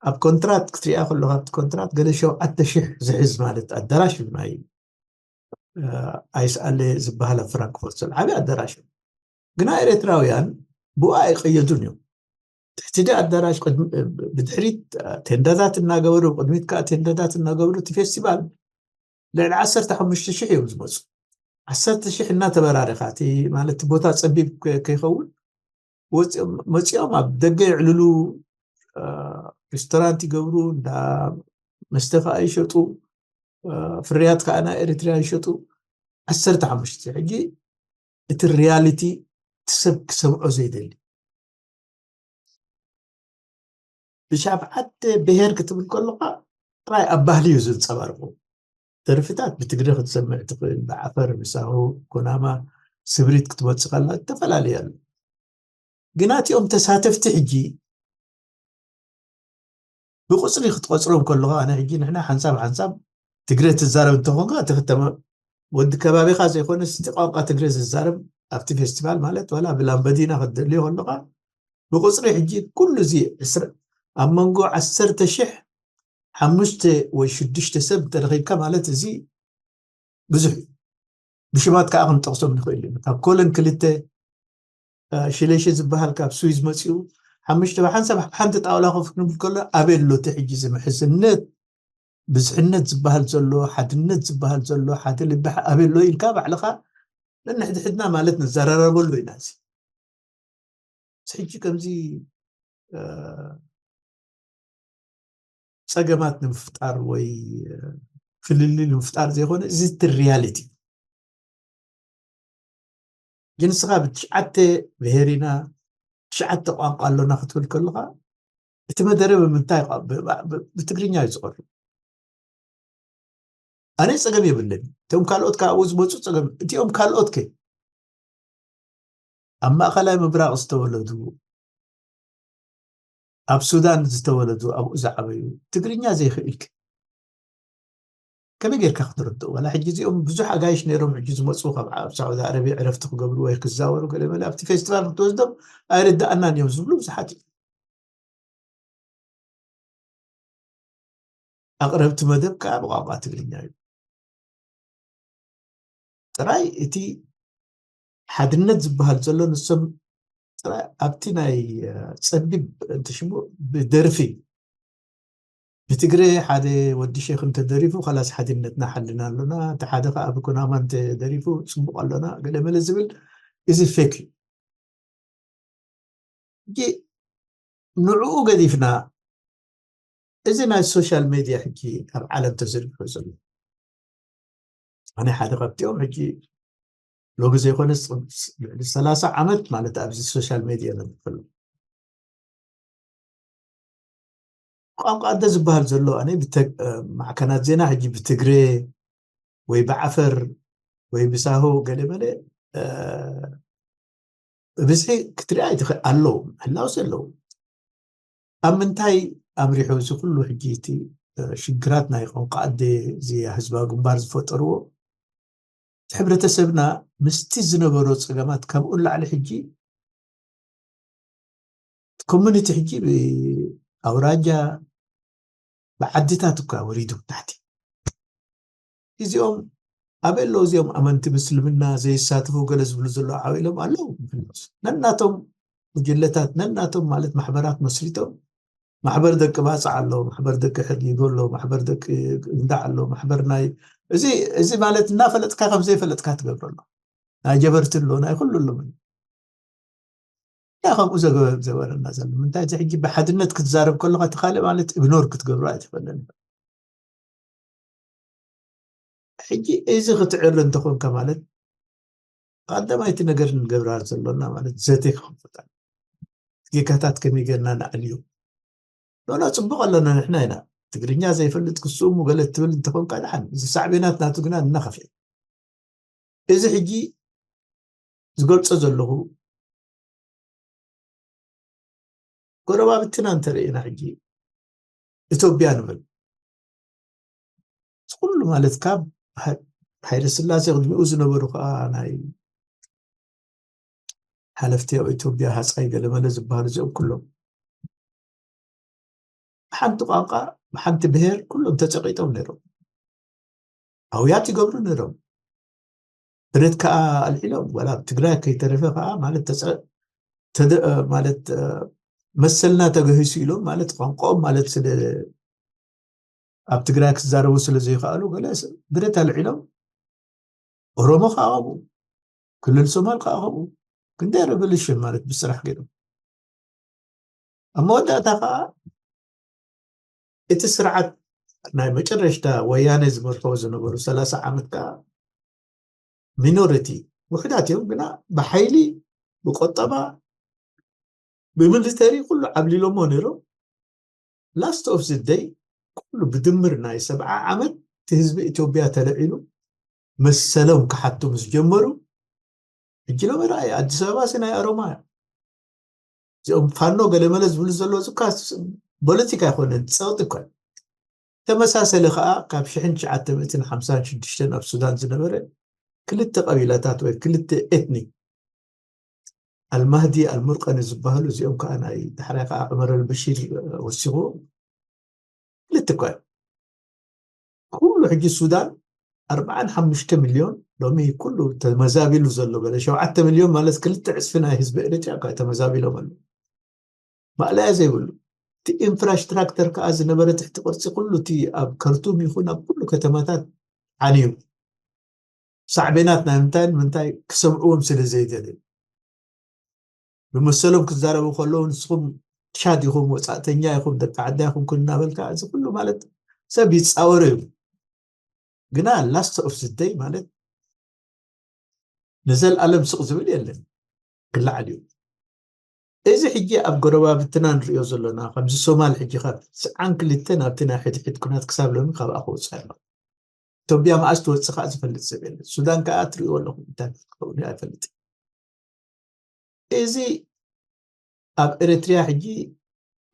ኣብ ኮንትራት ክትሪኣ ከለካ ኣብቲ ኮንትራት ገለ ሸውዓተ ሽሕ ዝሕዝ ማለት ኣዳራሽ እዩ ናይ እ፣ ኣይስ ኣለ ዝበሃል ኣብ ፍራንክፎርት ዘሎ ዓብዪ ኣዳራሽ እዩ። ግና ኤርትራውያን ብኡ ኣይቀየዱን እዮም። ትሕቲ ዲ ኣዳራሽ ቅድሚ- ብድሕሪት ቴንዳታት እናገበሩ ቅድሚት ከዓ ቴንዳታት እናገበሩ እቲ ፌስቲቫል ልዕሊ ዓሰርተ ሓሙሽተ ሽሕ እዮም ዝመፁ። ዓሰርተ ሽሕ እናተበራረኻ እቲ ማለት እቲ ቦታ ፀቢብ ከ- ከይኸውን ወፂኦም መፂኦም ኣብ ደገ የዕልሉ። እ፣ ሬስቶራንት ይገብሩ፣ እንዳ መስተ ከዓ ይሸጡ፣ እ፣ ፍርያት ከዓ ናይ ኤሪትሪያ ይሸጡ። ዓሰርተ ሓሙሽተ ሕጂ እቲ ሪያሊቲ እቲ ሰብ ክሰምዖ ዘይደሊ ብሻብዓተ ብሄር ክትብል ከለካ ጥራይ ኣብ ባህሊ እዩ ዘንፀባርቁ። ደርፍታት ብትግሪ ክትሰምዕ ትኽእል፣ ብዓፈር፣ ብሳሆ፣ ኮናማ፣ ስብሪት ክትመፅእ ከላ ዝተፈላለዩ ኣሎ። ግና እቲኦም ተሳተፍቲ ሕጂ ብቁፅሪ ክትቆፅሮም ከለካ ኣነ ሕጂ ንሕና ሓንሳብ ሓንሳብ ትግረ ትዛረብ እንተኾንካ እቲ ክተመ ወዲ ከባቢኻ ዘይኮነ ስቲ ቋንቋ ትግረ ዝዛረብ ኣብቲ ፌስቲቫል ማለት ዋላ ብላምበዲና ክትደልዮ ከለካ ብቁፅሪ ሕጂ ኩሉ እዚ ዕስራ- ኣብ መንጎ ዓሰርተ ሽሕ ሓሙሽተ ወይ ሽዱሽተ ሰብ እንተረኺብካ ማለት እዚ ብዙሕ እዩ። ብሽማት ከዓ ክንጠቕሶም ንኽእል ኢና። ካብ ኮለን ክልተ ሽሌሸ ዝበሃል ካብ ስዊዝ መፂኡ ሓሙሽተ ብሓንሳብ ሓንቲ ጣውላ ኮፍ ክንብል ከሎ ኣበይ ኣሎ እቲ ሕጂ እዚ ምሕዝነት ብዝሕነት ዝበሃል ዘሎ ሓድነት ዝበሃል ዘሎ ሓደ ልቢ ኣበይ ኣሎ ኢልካ ባዕልኻ ነንሕድሕድና ማለት ንዘራረበሉ ኢና። እዚ ሕጂ ከምዚ ፀገማት ንምፍጣር ወይ ፍልልይ ንምፍጣር ዘይኮነ እዚ እቲ ሪያሊቲ ግን ንስኻ ብትሽዓተ ብሄር ኢና ትሽዓተ ቋንቋ ኣሎና ክትብል ከለኻ እቲ መደረ ብምንታይ ብትግርኛ እዩ ዝቐርብ። ኣነ ፀገም የብለኒ። እቶም ካልኦት ካብኡ ዝመፁ ፀገም እቲኦም ካልኦት ከ ኣብ ማእኸላይ ምብራቕ ዝተወለዱ ኣብ ሱዳን ዝተወለዱ ኣብኡ ዝዓበዩ ትግርኛ ዘይኽእልክ ከመይ ጌርካ ክትርድኡ ዋላ ሕጂ እዚኦም ብዙሕ ኣጋይሽ ነይሮም ሕጂ ዝመፁ ካብ ኣብ ሳዑዲ ኣረብያ ዕረፍቲ ክገብሩ ወይ ክዛወሩ ገለ መለ ኣብቲ ፌስቲቫል ክትወስዶም ኣይርዳኣናን እዮም ዝብሉ ብዙሓት እዮም። ኣቕረብቲ መደብ ከዓ ብቋንቋ ትግርኛ እዩ። ጥራይ እቲ ሓድነት ዝበሃል ዘሎ ንሶም ጥራይ ኣብቲ ናይ ጸቢብ እንተ ሽሙ ብደርፊ ብትግረ ሓደ ወዲ ሼክ እንተደሪፉ ከላስ ሓድነትና ሓልና ኣሎና፣ እቲ ሓደ ከዓ ብኩናማ እንተደሪፉ ፅቡቅ ኣሎና ገለ መለ ዝብል እዚ ፌክ እዩ። ሕጂ ንዕኡ ገዲፍና እዚ ናይ ሶሻል ሜድያ ሕጂ ኣብ ዓለም ተዘርጊሑ ዘሎ ኣነ ሓደ ካብቲኦም ሕጂ ሎሚ ዘይኮነስ ልዕሊ ሰላሳ ዓመት ማለት ኣብዚ ሶሻል ሜድያ ነብር ከሎ ቋንቋ ኣደ ዝበሃል ዘሎ ኣነ ማዕከናት ዜና ሕጂ ብትግሬ ወይ ብዓፈር ወይ ብሳሆ ገለ መለ ብብዝሒ ክትሪኣ ኣይትኽእል ኣለዉ ምህላውስ ኣለዉ ኣብ ምንታይ ኣምሪሑ እዚ ኩሉ ሕጂ እቲ ሽግራት ናይ ቋንቋ ኣደ እዚ ህዝባዊ ግንባር ዝፈጠርዎ እቲ ሕብረተሰብና ምስቲ ዝነበሮ ፀገማት ካብኡ ንላዕሊ ሕጂ ኮሚኒቲ ሕጂ ብኣውራጃ ብዓድታት እኳ ወሪዱ ታሕቲ እዚኦም ኣበይ ኣለዉ እዚኦም ኣመንቲ ምስልምና ዘይሳተፉ ገለ ዝብሉ ዘለዉ ዓው ኢሎም ኣለዉ ምፍላስ ነናቶም ጉጅለታት ነናቶም ማለት ማሕበራት መስሪቶም፣ ማሕበር ደቂ ባፅዕ ኣሎ፣ ማሕበር ደቂ ሕጊጎ ኣሎ፣ ማሕበር ደቂ እንዳዕ ኣሎ፣ ማሕበር ናይ እዚ እዚ ማለት እናፈለጥካ ከም ዘይፈለጥካ ትገብሮ ኣሎ። ናይ ጀበርቲ ኣሎ፣ ናይ ኩሉ ኣሎ። ያ ከምኡ ዘገበ ዘበረና ዘሎ ምንታይ እዚ ሕጂ ብሓድነት ክትዛረብ ከለካ እቲ ካልእ ማለት ኢግኖር ክትገብሮ ኣይትኽእልን። ሕጂ እዚ ክትዕር እንተኾንካ ማለት ቀዳማይቲ ነገር ንገብራ ዘሎና ማለት ዘተ ክኽፈት ኣሎ። ጌጋታት ከመይ ጌርና ንኣልዮ? ኖና ጽቡቕ ኣለና ንሕና ኢና። ትግርኛ ዘይፈልጥ ክስሙ ገለ ትብል እንተኾንካ ደሓን፣ እዚ ሳዕቤናት ናቱ ግና እናኸፍኤ። እዚ ሕጂ ዝገልጾ ዘለኹ ጎረባብትና እንተርኢና ሕጂ ኢትዮጵያ ንብል። እዚ ኩሉ ማለት ካብ ሃ- ሃይለ ስላሴ ቅድሚኡ ዝነበሩ ከዓ ናይ ሓለፍቲ ኣብ ኢትዮጵያ ሃፃይ ገለመለ ዝበሃሉ እዚኦም ኩሎም ብሓንቲ ቋንቋ ብሓንቲ ብሄር ኩሎም ተፀቂጦም ነይሮም። ኣውያት ይገብሩ ነይሮም። ብረት ከዓ ኣልዒሎም ዋላ ኣብ ትግራይ ከይተረፈ ከዓ ማለት ተፀ- ተደ- ማለት መሰልና ተገሂሱ ኢሎም ማለት ቋንቋኦም ማለት ስለ ኣብ ትግራይ ክዛረቡ ስለ ዘይከኣሉ ገለ ብረት ኣልዒሎም ኦሮሞ ከዓ ከምኡ ክልል ሶማል ከዓ ከምኡ ክንደይ ሬቨሉሽን ማለት ብስራሕ ገይሮም ኣብ መወዳእታ ከዓ እቲ ስርዓት ናይ መጨረሽታ ወያነ ዝመርሖ ዝነበሩ ሰላሳ ዓመት ከዓ ሚኖሪቲ ውሕዳት እዮም ግና ብሓይሊ ብቆጠባ ብሚሊተሪ ኩሉ ዓብሊሎሞ ነይሮም last of the day ኩሉ ብድምር ናይ ሰብዓ ዓመት እቲ ህዝቢ ኢትዮጵያ ተለዒሉ መሰሎም ክሓቱ ምስ ጀመሩ ሕጂ ሎም ራእይ ኣዲስ ኣበባ ሲ ናይ ኣሮማ እዚኦም ፋኖ ገለመለ ዝብሉ ዘለዉ ዝካ ፖለቲካ ኣይኮነን ፀቕጢ እኳ ተመሳሰለ ከዓ ካብ ሽሕን ትሽዓተ ሚእትን ሓምሳን ሽዱሽተን ኣብ ሱዳን ዝነበረ ክልተ ቀቢላታት ወይ ክልተ ኤትኒክ ኣልማህዲ ኣልሙርቀኒ ዝበሃሉ እዚኦም ከዓ ናይ ዳሕራይ ከዓ ዑመር ኣልበሺር ወሲኹ ክልተ እኳ ኩሉ ሕጂ ሱዳን ኣርባዓን ሓሙሽተ ሚልዮን ሎሚ ኩሉ ተመዛቢሉ ዘሎ ገለ ሸውዓተ ሚልዮን ማለት ክልተ ዕፅፊ ናይ ህዝቢ ኤርትራ እኳ ተመዛቢሎም ኣሎ ማእለያ ዘይብሉ እቲ ኢንፍራስትራክተር ከዓ ዝነበረ ትሕቲ ቅርፂ ኩሉ እቲ ኣብ ከርቱም ይኹን ኣብ ኩሉ ከተማታት ዓንዩ ሳዕቤናት ናይ ምንታይን ምንታይ ክሰምዕዎም ስለ ዘይደልዩ ብመሰሎም ክዛረቡ ከለዉ ንስኹም ሻድ ኢኹም ወፃእተኛ ኢኹም ደቂ ዓዳ ኢኹም ኩን እናበልካ እዚ ኩሉ ማለት ሰብ ይፃወሩ እዩ ግና last of the day ማለት ንዘለኣለም ስቕ ዝብል የለን ክለዓል እዩ እዚ ሕጂ ኣብ ጎረባብትና ንሪኦ ዘለና ከምዚ ሶማል ሕጂ ካብ ስዓን ክልተ ናብቲ ናይ ሕድሕድ ኩናት ክሳብ ሎሚ ካብኣ ክወፅእ ኣሎ ኢትዮጵያ መኣስ ትወፅእ ከዓ ዝፈልጥ ሰብ የለን ሱዳን ከዓ ትሪእዎ ኣለኹም እንታይ ክትከውን ኣይፈልጥ እዚ ኣብ ኤርትርያ ሕጂ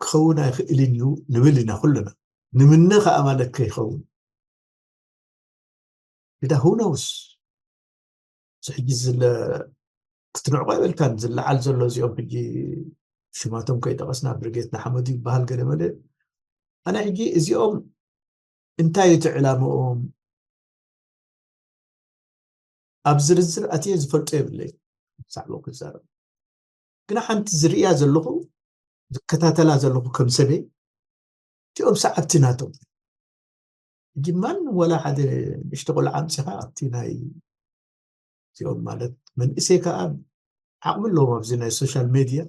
ክኸውን ኣይኽእልን እዩ ንብል ኢና ኩልና ንምነ ከዓ ማለት ከይኸውን ግዳ ሁነውስ እዚ ሕጂ ዝለ ክትንዕቆ ይበልካን ዝለዓል ዘሎ እዚኦም ሕጂ ሽማቶም ከይጠቐስና ብርጌት ንሓመዱ ይበሃል ገለ መለ ኣነ ሕጂ እዚኦም እንታይ እቲ ዕላምኦም ኣብ ዝርዝር ኣትየ ዝፈልጦ የብለይ ብዛዕባ ክዛረብ ግና ሓንቲ ዝርእያ ዘለኹ ዝከታተላ ዘለኹ ከም ሰበይ እቲኦም ሰዓብቲ ናቶም ሕጂ ማን ወላ ሓደ ንእሽተ ቆልዓ ኣምፂኻ ኣብቲ ናይ እዚኦም ማለት መንእሰይ ከዓ ዓቕሚ ኣለዎም ኣብዚ ናይ ሶሻል ሜድያ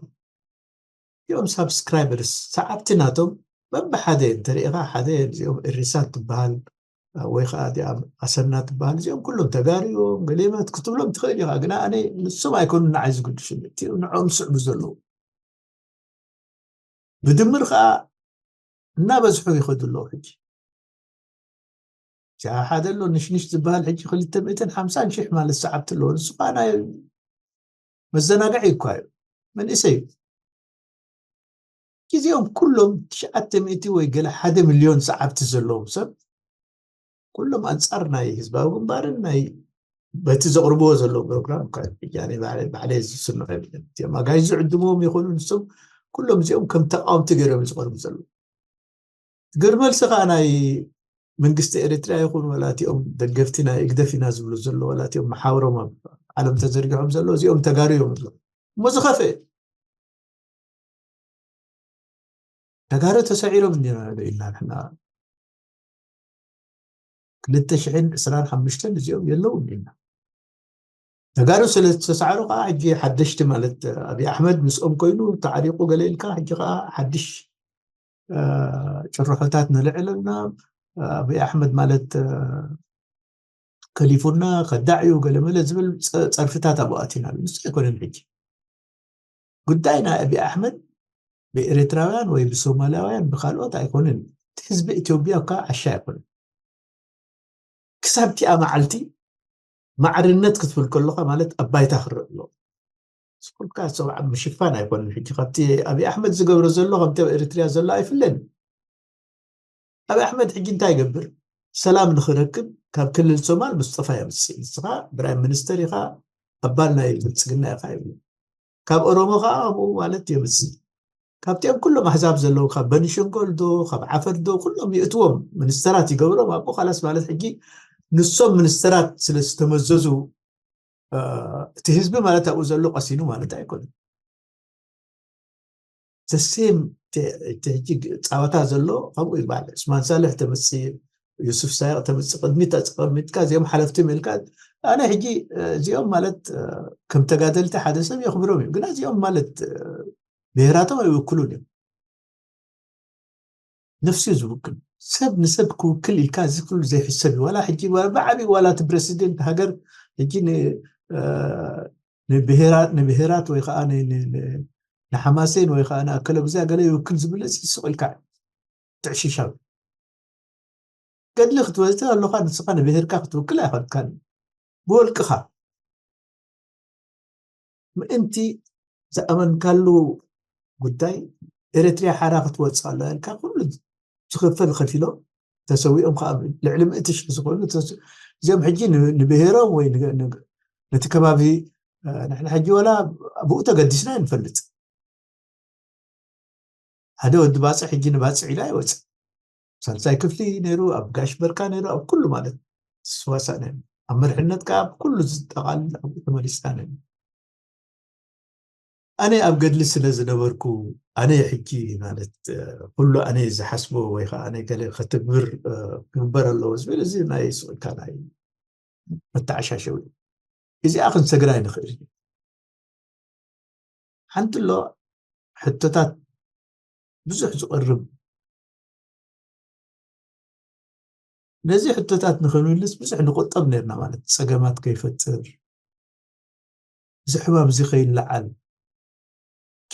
እዚኦም ሳብስክራይበርስ ሰዓብቲ ናቶም በብሓደ እንተሪኢኻ ሓደ እዚኦም እሪሳት ትበሃል ወይ ከዓ እዚኣ ኣሰና ትበሃል እዚኦም ኩሎም ተጋሩ እዮም ገሌመት ክትብሎም ትኽእል ኢኻ ግና ኣነ ንሶም ኣይኮኑ ንዓይ ዝግድሹ እቲ ንዕኦም ዝስዕቡ ዘለዉ ብድምር ከዓ እናበዝሑ ይኸዱ ኣለዉ ሕጂ እቲ ሓደ ኣሎ ንሽንሽ ዝበሃል ሕጂ ክልተ ሚእትን ሓምሳን ሽሕ ማለት ሰዓብቲ ኣለዎ ንሱ ከዓ ናይ መዘናግዒ እኳ እዩ መንእሰይ እዩ ግዜኦም ኩሎም ትሽዓተ ሚእቲ ወይ ገለ ሓደ ሚልዮን ሰዓብቲ ዘለዎም ሰብ ኩሎም ኣንፃር ናይ ህዝባዊ ግንባርን ናይ በቲ ዘቕርብዎ ዘለዉ ፕሮግራም ባዕለይ ዝስምዐ እዚኦም ኣጋይዝ ዝዕድምዎም ይኹኑ ንሶም ኩሎም እዚኦም ከም ተቃወምቲ ገይሮም ዝቐርቡ ዘለዉ ግርመልሲ ከዓ ናይ መንግስቲ ኤርትራ ይኹን ወላ እቲኦም ደገፍቲ ናይ እግደፍ ኢና ዝብሉ ዘለዉ ወላ እቲኦም መሓውሮም ኣብ ዓለም ተዘርጊሖም ዘለዉ እዚኦም ተጋሩ እዮም ዝብሉ እሞ ዝኸፍአ ተጋሩ ተሰዒሮም እንዲና ኢልና ንሕና ክልተ ሽሕን ዕስራን ሓሙሽተን እዚኦም የለውን ኢልና። ተጋሩ ስለ ዝተሳዕሩ ከዓ ሕጂ ሓደሽቲ ማለት ኣብይ ኣሕመድ ምስኦም ኮይኑ ተዓሪቁ ገለ ኢልካ ሕጂ ከዓ ሓድሽ ጭርሖታት ንልዕለልና። ኣብይ ኣሕመድ ማለት ከሊፉና ከዳዕ እዩ ገለመለ ዝብል ፀርፍታት ኣብኡ ኣቲና ኣሎ። ንሱ ኣይኮነን ሕጂ ጉዳይ ናይ ኣብይ ኣሕመድ ብኤርትራውያን ወይ ብሶማላውያን ብካልኦት ኣይኮነን። ህዝቢ ኢትዮጵያ እኳ ዓሻ ኣይኮነን። ክሳብ እቲኣ መዓልቲ ማዕርነት ክትብል ከለካ ማለት ኣብ ባይታ ክረእ ኣሎ። ስኩልካ ሰብዓ ምሽፋን ኣይኮነን። ሕጂ ካብቲ ኣብይ ኣሕመድ ዝገብሮ ዘሎ ከምቲ ኣብ ኤርትርያ ዘሎ ኣይፍለን። ኣብይ ኣሕመድ ሕጂ እንታይ ይገብር? ሰላም ንክረክብ ካብ ክልል ሶማል ምስጠፋ የምፅእ። ንስኻ ብራይም ሚኒስተር ኢኻ፣ ኣባል ናይ ብልፅግና ኢኻ ይብሉ። ካብ ኦሮሞ ከዓ ኣብኡ ማለት የምፅእ። ካብቲኦም ኩሎም ኣሕዛብ ዘለዉ ካብ በኒሸንጎል ዶ ካብ ዓፈር ዶ ኩሎም ይእትዎም፣ ሚኒስተራት ይገብሮም። ኣብኡ ካላስ ማለት ሕጂ ንሶም ሚኒስተራት ስለ ዝተመዘዙ እቲ ህዝቢ ማለት ኣብኡ ዘሎ ቀሲኑ ማለት ኣይኮነን። ተሴም ሕጂ ፃወታ ዘሎ ከምኡ ይበሃል። ዑስማን ሳልሕ ተመፅእ፣ ዩሱፍ ሳይቅ ተመፅእ፣ ቅድሚት ኣፀቀሚጥካ እዚኦም ሓለፍቲ ምልካ ኣነ ሕጂ እዚኦም ማለት ከም ተጋደልቲ ሓደ ሰብ የኽብሮም እዩ። ግና እዚኦም ማለት ብሄራቶም ኣይውክሉን እዮም። ነፍሲ እዩ ዝውክል። ሰብ ንሰብ ክውክል ኢልካ እዚ ኩሉ ዘይሕሰብ እዩ። ዋላ ሕጂ ዋላ ብዓብዩ ዋላ እቲ ፕረሲደንት ሃገር ሕጂ ን- እ፣ ንብሄራት ንብሄራት ወይ ከዓ ን- ን- ን- ንሓማሴን ወይ ከዓ ንኣከለ ብዛ ገለ ይውክል ዝብል እዚ ስቕ ኢልካ ትዕሽሻብ ገድሊ ክትወስድ ኣለኻ። ንስኻ ንብሄርካ ክትውክል ኣይኸድካን ብወልቅኻ ምእንቲ ዝኣመንካሉ ጉዳይ ኤርትርያ ሓራ ክትወፅእ ኣላ ኢልካ ኩሉ ዝኽፈል ከፊሎም ተሰዊኦም ከዓ ልዕሊ ምእቲ ሽሕ ዝኾኑ ተስ- እዚኦም ሕጂ ን- ንብሄሮም ወይ ን- ን- ነቲ ከባቢ እ፣ ንሕና ሕጂ ወላ ብኡ ተገዲስና ንፈልጥ ሓደ ወዲ ባፅዕ ሕጂ ንባፅዕ ኢላ ይወፅእ ሳልሳይ ክፍሊ ነይሩ ኣብ ጋሽ በርካ ነይሩ ኣብ ኩሉ ማለት ዝዋሳእ ነይሩ ኣብ መርሕነት ከዓ ኣብ ኩሉ ዝጠቃልል ኣብኡ ተመሊስና ነይሩ ኣነ ኣብ ገድሊ ስለ ዝነበርኩ ኣነ ሕጂ ማለት ኩሉ ኣነ ዝሓስቦ ወይ ከዓ ኣነ ገለ ከተግብር ክግበር ኣለዎ ዝብል እዚ ናይ ስቕካ ናይ መተዓሻሸዊ እዚኣ ክንሰግራ ይንኽእል ሓንቲ ኣሎ ሕቶታት ብዙሕ ዝቐርብ ነዚ ሕቶታት ንኽንምልስ ብዙሕ ንቆጠብ ነርና ማለት ፀገማት ከይፈጥር እዚ ሕማም እዚ ከይለዓል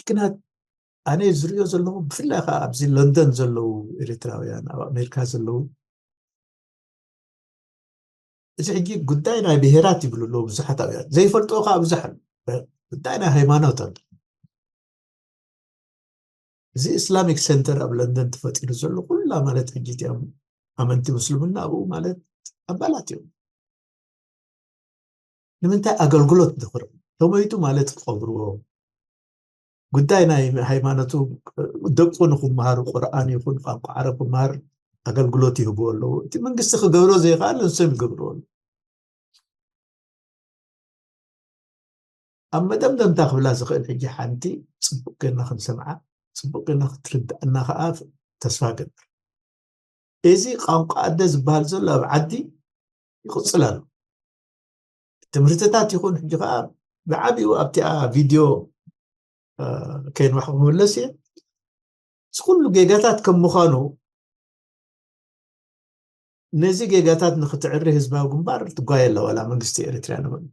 ግናት ኣነ ዝሪኦ ዘለኹ ብፍላይ ከዓ ኣብዚ ለንደን ዘለዉ ኤርትራውያን ኣብ ኣሜሪካ ዘለዉ እዚ ሕጂ ጉዳይ ናይ ብሄራት ይብሉ ኣለዉ ብዙሓት ኣብያ ዘይፈልጥዎ ከዓ ብዙሕ ኣሎ ጉዳይ ናይ ሃይማኖት ኣሎ እዚ ኢስላሚክ ሴንተር ኣብ ለንደን ተፈጢሩ ዘሎ ኩላ ማለት ሕጂ እቲኦም ኣመንቲ ምስልምና ኣብኡ ማለት ኣባላት እዮም ንምንታይ ኣገልግሎት ድኽር ተመይጡ ማለት ክቐብርዎ ጉዳይ ናይ ሃይማኖቱ ደቁ ንክመሃሩ ቁርኣን ይኹን ቋንቋ ዓረብ ክመሃር ኣገልግሎት ይህብዎ ኣለዉ እቲ መንግስቲ ክገብሮ ዘይከኣል ንሶም ይገብርዎ ኣለዉ ኣብ መደምደምታ ክብላ ዝኽእል ሕጂ ሓንቲ ፅቡቅ ገና ክንሰምዓ ፅቡቅ ገና ክትርድኣና ከዓ ተስፋ ገብር እዚ ቋንቋ ኣደ ዝበሃል ዘሎ ኣብ ዓዲ ይቕፅል ኣሎ ትምህርትታት ይኹን ሕጂ ከዓ ብዓብኡ ኣብቲኣ ቪድዮ ከይንዋሕ ክምለስ እየ እዚ ኩሉ ጌጋታት ከም ምዃኑ ነዚ ጌጋታት ንክትዕሪ ህዝባዊ ግንባር ትጓየ ኣለዋ ላ መንግስቲ ኤርትርያ ንበሉ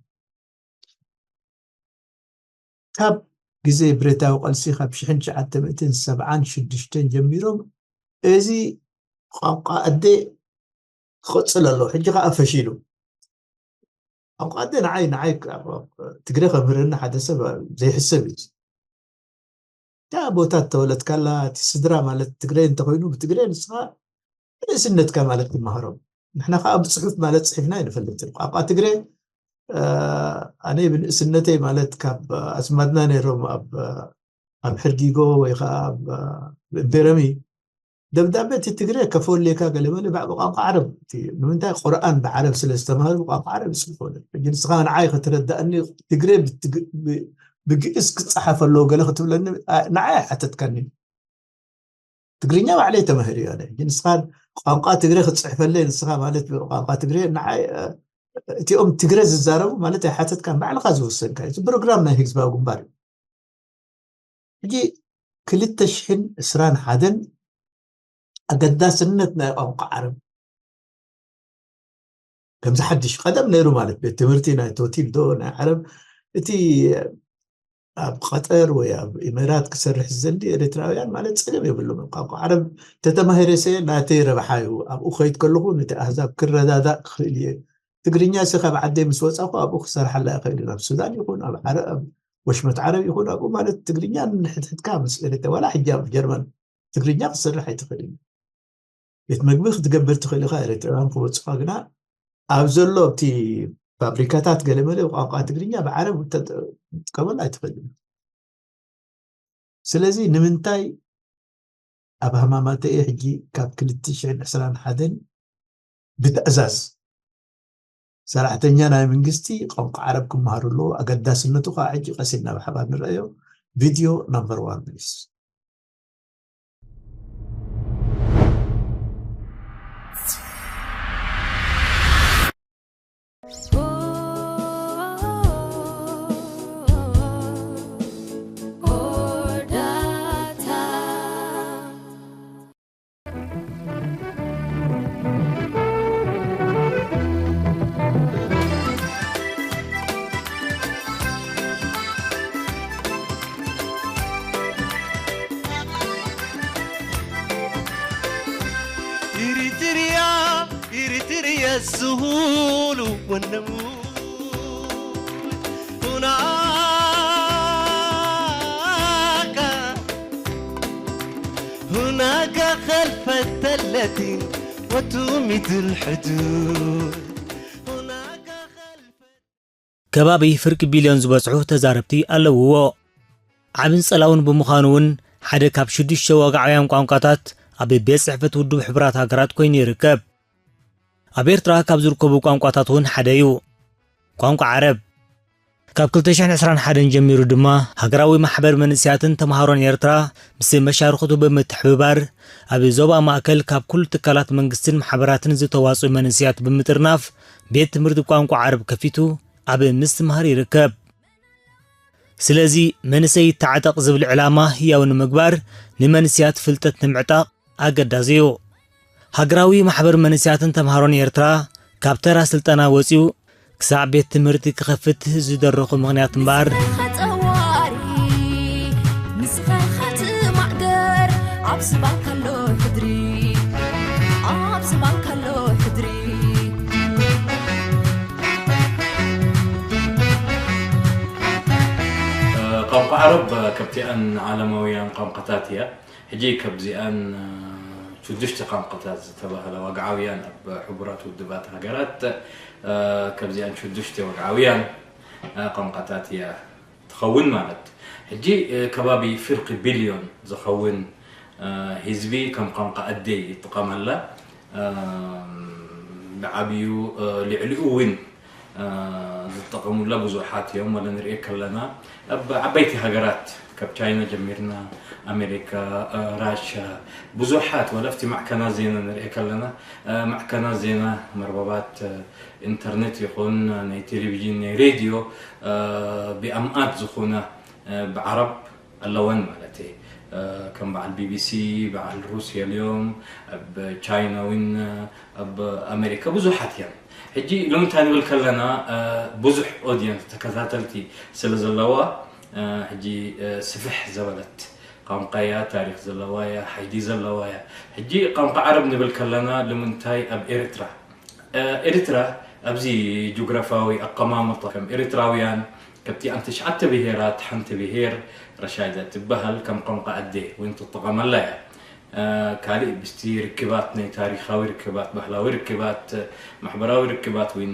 ካብ ግዜ ብረታዊ ቃልሲ ካብ ሽሕን ትሽዓተ ሚእትን ሰብዓን ሽዱሽተን ጀሚሮም እዚ ቋንቋ ኣደ ክቕፅል ኣለዎ ሕጂ ከዓ ፈሺሉ ቋንቋ ኣደ ንዓይ ንዓይ ትግረ ከምህረኒ ሓደ ሰብ ዘይሕሰብ እዩ እታ ቦታ ተወለድካላ እቲ ስድራ ማለት ትግረ እንተኮይኑ ብትግረ ንስኻ ንእስነትካ ማለት ትመሃሮም ንሕና ከዓ ብፅሑፍ ማለት ፅሒፍና ኣይንፈልጥን ቋንቋ ትግረ ኣነ ብንእስነተይ ማለት ካብ ኣዝማድና ነይሮም ኣብ ኣብ ሕርጊጎ ወይ ከዓ ኣብ ቤረሚ ደብዳቤ እቲ ትግረ ከፈለካ ገለመለ ባዕ ብቋንቋ ዓረብ እቲ ንምንታይ ቁርኣን ብዓረብ ስለ ዝተማሃሩ ብቋንቋ ዓረብ ይፅሕፈለ ሕጂ ንስኻ ንዓይ ከተረዳእኒ ትግረ ብትግ- ብ- ብግእዝ ክፀሓፍ ኣለዎ ገለ ክትብለኒ ኣ- ንዓይ ኣይሓተትካኒ ትግርኛ ባዕለይ ተማሂረዮ ኣነ። ሕጂ ንስኻ ቋንቋ ትግረ ክትፅሕፈለይ፣ ንስኻ ማለት ቋንቋ ትግረ ንዓይ፣ እ፣ እቲኦም ትግረ ዝዛረቡ ማለት ኣይሓተትካን፣ ባዕልኻ ዝወሰንካ እዩ። እቲ ፕሮግራም ናይ ህዝባዊ ግንባር እዩ። ሕጂ ክልተ ሽሕን ዕስራን ሓደን ኣገዳስነት ናይ ቋንቋ ዓረብ ከምዚ ሓድሽ ቀደም ነይሩ ማለት ቤት ትምህርቲ ናይ ቶቲል ዶ ናይ ዓረብ እቲ ኣብ ቀጠር ወይ ኣብ ኢመራት ክሰርሕ ዝደሊ ኤርትራውያን ማለት ጸገም የብሉም። ቋንቋ ዓረብ ተተማሂረሰ ናተይ ረብሓ እዩ። ኣብኡ ከይድ ከለኹ ነቲ ኣህዛብ ክረዳዳእ ክኽእል እየ። ትግርኛ ሲ ካብ ዓደይ ምስ ወጻኹ ኣብኡ ክሰርሓላ ይኽእል እዩ። ኣብ ሱዳን ይኹን ኣብ ዓረ-፣ ኣብ ወሽመት ዓረብ ይኹን ኣብኡ ማለት ትግርኛ ንሕድሕድካ ምስ ኤርትራ ዋላ ሕጂ ኣብ ጀርመን ትግርኛ ክሰርሕ ኣይትኽእል እዩ። ቤት መግቢ ክትገብር ትኽእል ኢኻ፣ ኤርትራውያን ክወጹኻ፣ ግና ኣብ ዘሎ ኣብቲ ፋብሪካታት ገለመለ ቋንቋ ትግርኛ ብዓረብ ክተ-፣ ክትጥቀመሉ ኣይትኽእልን። ስለዚ ንምንታይ ኣብ ሃማማተ እየ ሕጂ ካብ ክልተ ሽሕን ዕስራን ሓደን ብትእዛዝ ሰራሕተኛ ናይ መንግስቲ ቋንቋ ዓረብ ክመሃሩ ኣለዎ፣ ኣገዳስነቱ ከዓ ሕጂ ቀስ ኢልና ብሓባር ንረኣዮ። ቪድዮ ናምበር ዋን ፕሊስ። Eritrea, Eritrea sulu wanamu. Hunaka, hunaka khalfat allati wa tumidul hudud. Hunaka khalfat ከባቢ ፍርቂ ቢልዮን ዝበጽሑ ተዛረብቲ ኣለውዎ። ዓብን ጸላውን ብምዃኑ እውን ሓደ ካብ ሽዱሽተ ወግዓውያን ቋንቋታት ኣብ ቤት ጽሕፈት ውድብ ሕቡራት ሃገራት ኮይኑ ይርከብ። ኣብ ኤርትራ ካብ ዝርከቡ ቋንቋታት እውን ሓደ እዩ። ቋንቋ ዓረብ። ካብ ክልተ ሽሕን ዕስራን ሓደን ጀሚሩ ድማ ሃገራዊ ማሕበር መንእሰያትን ተምሃሮን ኤርትራ ምስ መሻርኽቱ ብምትሕብባር ኣብ ዞባ ማእከል ካብ ኩሉ ትካላት መንግስትን ማሕበራትን ዝተዋጽኡ መንእሰያት ብምጥርናፍ ቤት ትምህርቲ ቋንቋ ዓረብ ከፊቱ ኣብ ምስትምሃር ይርከብ። ስለዚ መንእሰይ ይተዓጠቕ ዝብል ዕላማ ህያው ንምግባር ንመንእሰያት ፍልጠት ንምዕጣቕ ኣገዳሲ እዩ። ሃገራዊ ማሕበር መንእሰያትን ተምሃሮን ኤርትራ ካብ ተራ ስልጠና ወጺኡ ክሳዕ ቤት ትምህርቲ ክኸፍት ዝደረኹ ምኽንያት እምበኣር። ንስኻ ጸዋሪ ንስኻ ኢኻ ትማዕደር ኣብ ዝባንካ ኣሎ ሕድሪ ኣብ ዝባንካ ኣሎ ሕድሪ ቋንቋ ዓረብ ከብቲኣን ዓለማውያን ቋንቋታት እያ። ሕጂ ከብዚኣን ሽዱሽተ ቋንቋታት ዝተባህላ ዋግዓውያን ኣብ ሕቡራት ውድባት ሃገራት ከብዚኣን ሽዱሽተ ዋግዓውያን ቋንቋታት እያ ትኸውን ማለት። ሕጂ ከባቢ ፍርቂ ቢልዮን ዝኸውን ህዝቢ ከም ቋንቋ ኣደይ ይጥቀመላ። ብዓብዩ ልዕሊኡ እውን ዝጠቐሙላ ብዙሓት እዮም። ወላ ንሪኦ ከለና ኣብ ዓበይቲ ሃገራት ካብ ቻይና ጀሚርና ኣሜሪካ፣ ራሻ፣ ብዙሓት ወላ ኣብቲ ማዕከናት ዜና ንሪኦ ከለና ማዕከናት ዜና መርበባት ኢንተርኔት ይኹን ናይ ቴሌቪዥን ናይ ሬድዮ ብኣምኣት ዝኾና ብዓረብ ኣለወን ማለት እየ። ከም በዓል ቢቢሲ፣ በዓል ሩስያ ልዮም፣ ኣብ ቻይና እውን ኣብ ኣሜሪካ ብዙሓት እዮም። ሕጂ ሎሚ እንታይ ንብል ከለና ብዙሕ ኦድየንስ ተከታተልቲ ስለ ዘለዋ ሕጂ ስፍሕ ዘበለት ቋንቋ እያ፣ ታሪክ ዘለዋ እያ፣ ሓይሊ ዘለዋ እያ። ሕጂ ቋንቋ ዓረብ ንብል ከለና ልምንታይ ኣብ ኤርትራ ኤርትራ ኣብዚ ጂኦግራፋዊ ኣቀማምጣ ከም ኤርትራውያን ከብቲ ኣን ትሽዓተ ብሄራት ሓንቲ ብሄር ረሻይዳ ትበሃል ከም ቋንቋ ኣደ እውን ትጠቐመላ እያ። ካልእ ብስቲ ርክባት ናይ ታሪኻዊ ርክባት ባህላዊ ርክባት ማሕበራዊ ርክባት እውን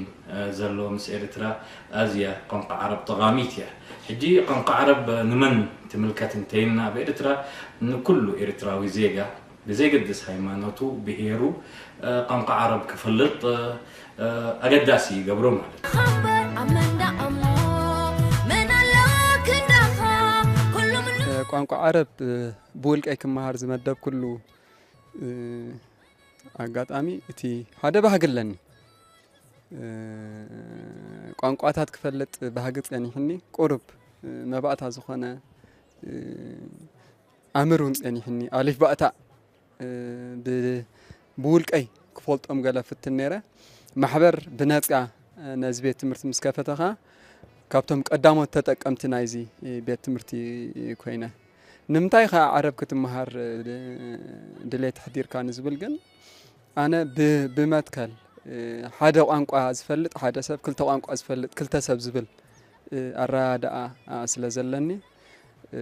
ዘሎ ምስ ኤርትራ ኣዝያ ቋንቋ ዓረብ ጠቓሚት እያ። ሕጂ ቋንቋ ዓረብ ንመን ትምልከት እንተይልና ኣብ ኤርትራ ንኩሉ ኤርትራዊ ዜጋ ብዘይገድስ ሃይማኖቱ ብሄሩ ቋንቋ ዓረብ ክፈልጥ ኣገዳሲ ይገብሮ ማለት እዩ። በር ኣብ መንዳ እሞ መን ኣሎ ክንዳኻ ኩሉ ምሉ ቋንቋ ዓረብ ብውልቀይ ክመሃር ዝመደብኩሉ እ፣ ኣጋጣሚ እቲ ሓደ ባህጊ ኣለኒ። እ፣ ቋንቋታት ክፈልጥ ባህጊ ጸኒሕኒ። ቁሩብ፣ እ፣ መባእታ ዝኾነ፣ እ፣ ኣምር እውን ጸኒሕኒ። ኣሊፍ ባእታ፣ እ፣ ብ-፣ ብውልቀይ ክፈልጦም ገለ ፍትን ነይረ። ማሕበር ብነጻ፣ እ፣ ነዚ ቤት ትምህርቲ ምስ ከፈተ ኸኣ ካብቶም ቀዳሞት ተጠቀምቲ ናይዚ ቤት ትምህርቲ ኮይነ። ንምንታይ ኸኣ ዓረብ ክትመሃር፣ እ፣ ድሌት ኣሕዲርካ ንዝብል ግን፣ ኣነ ብ-፣ ብመትከል፣ እ፣ ሓደ ቋንቋ ዝፈልጥ ሓደ ሰብ፣ ክልተ ቋንቋ ዝፈልጥ ክልተ ሰብ ዝብል፣ እ፣ ኣረዳድኣ፣ ኣ፣ ስለ ዘለኒ፣ እ፣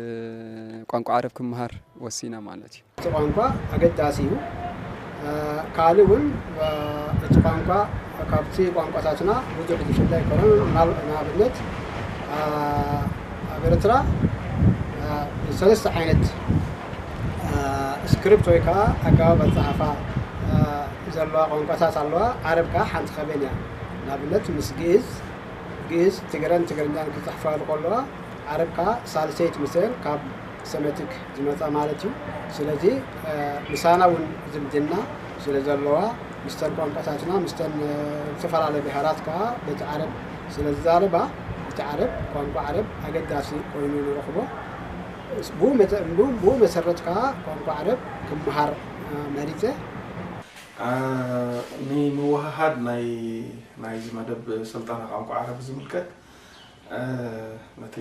ቋንቋ ዓረብ ክመሃር ወሲነ ማለት እዩ። እቲ ቋንቋ ኣገዳሲ እዩ። እ፣ ካልእ እውን፣ እ፣ እቲ ቋንቋ ካብቲ ቋንቋታትና ብዙሕ ዝፍለ ኣይኮነን። ናብ-፣ ንኣብነት፣ እ፣ ኣብ ኤርትራ፣ እ፣ ሰለስተ ዓይነት፣ እ፣ ስክሪፕት ወይ ከዓ ኣገባብ ኣጸሓሕፋ፣ እ፣ ዘለዋ ቋንቋታት ኣለዋ። ዓረብ ከዓ ሓንቲ ከበን እያ። ንኣብነት ምስ ግእዝ፣ ግእዝ፣ ትግረን ትግርኛን ክጽሕፋሉ ከለዋ፣ ዓረብ ከዓ ሳልሰይቲ ምሰን ካብ ሰሜቲክ ዝመጻ ማለት እዩ። ስለዚ፣ እ፣ ምሳና እውን ዝምድና ስለ ዘለዋ፣ ምስተን ቋንቋታትና፣ ምስተን፣ እ፣ ዝተፈላለያ ብሄራት ከዓ በቲ ዓረብ ስለ ዝዛረባ፣ እቲ ዓረብ፣ ቋንቋ ዓረብ ኣገዳሲ ኮይኑ ንረኽቦ። ብኡ መተ-፣ ብኡ፣ ብኡ መሰረት ከዓ ቋንቋ ዓረብ ክመሃር፣ እ፣ መሪጸ። አ፣ ንምውህሃድ ናይ፣ ናይዚ መደብ ስልጠና ቋንቋ ዓረብ ዝምልከት፣ እ፣ ነቲ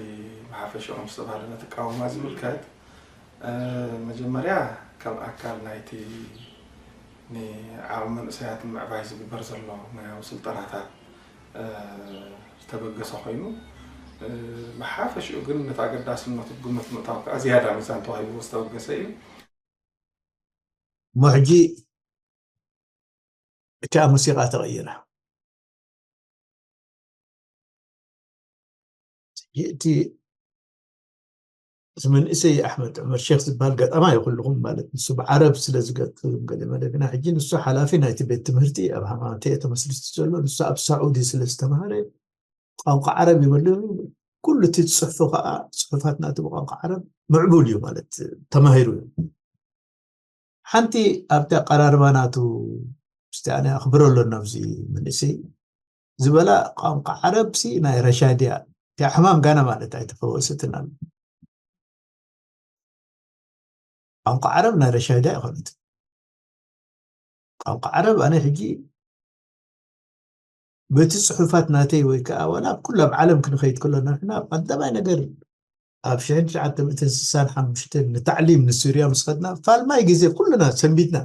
ብሓፈሽኡ ከም ዝተባህለ ነቲ ቃውማ ዝምልከት፣ እ፣ መጀመርያ ከም ኣካል ናይቲ ንዓቕሚ መንእሰያት ንምዕባይ ዝግበር ዘሎ ሙያዊ ስልጠናታት፣ እ፣ ዝተበገሰ ኮይኑ፣ እ፣ ብሓፈሽኡ ግን ነቲ ኣገዳስነቱ ብግምት ምእታው ከኣ ዝያዳ ሚዛን ተዋሂብዎ ዝተበገሰ እዩ። እሞ ሕጂ እቲኣ ሙዚቃ ተቐይራ። ሕጂ እቲ፣ እቲ መንእሰይ ኣሕመድ ዑመር ሼክ ዝበሃል ገጣማይ እዩ፣ ኩልኹም ማለት ንሱ ብዓረብ ስለ ዝገጥም ገለ መለ፣ ግና ሕጂ ንሱ ሓላፊ ናይቲ ቤት ትምህርቲ ኣብ ሃይማኖት እየ ተመስሪቱ ዘሎ፣ ንሱ ኣብ ሳዑዲ ስለ ዝተማሃረ ቋንቋ ዓረብ ይበሉ። ኩሉ እቲ ዝጽሕፎ ከኣ ጽሑፋት ናቱ ብቋንቋ ዓረብ ምዕቡል እዩ ማለት ተማሂሩ እዩ። ሓንቲ ኣብቲ ኣቀራርባ ናቱ ምስቲ ኣነ ኣኽብሮ ኣለና ኣብዚ መንእሰይ ዝበላ ቋንቋ ዓረብ ሲ ናይ ረሻድያ እቲኣ ሕማም ጋና ማለት ኣይተፈወሰትን ኣሎ። ቋንቋ ዓረብ ናይ ረሻድያ ኣይኮነትን። ቋንቋ ዓረብ ኣነ ሕጂ በቲ ጽሑፋት ናተይ ወይ ከኣ ዋላ ኣብ ኩሉ ኣብ ዓለም ክንኸይድ ከሎና ንሕና ቀዳማይ ነገር ኣብ ሽሕን ትሽዓተ ሚእትን ስሳን ሓሙሽተን ንታዕሊም ንሱርያ ምስ ኸድና ፋልማይ ግዜ ኩልና ሰንቢድና።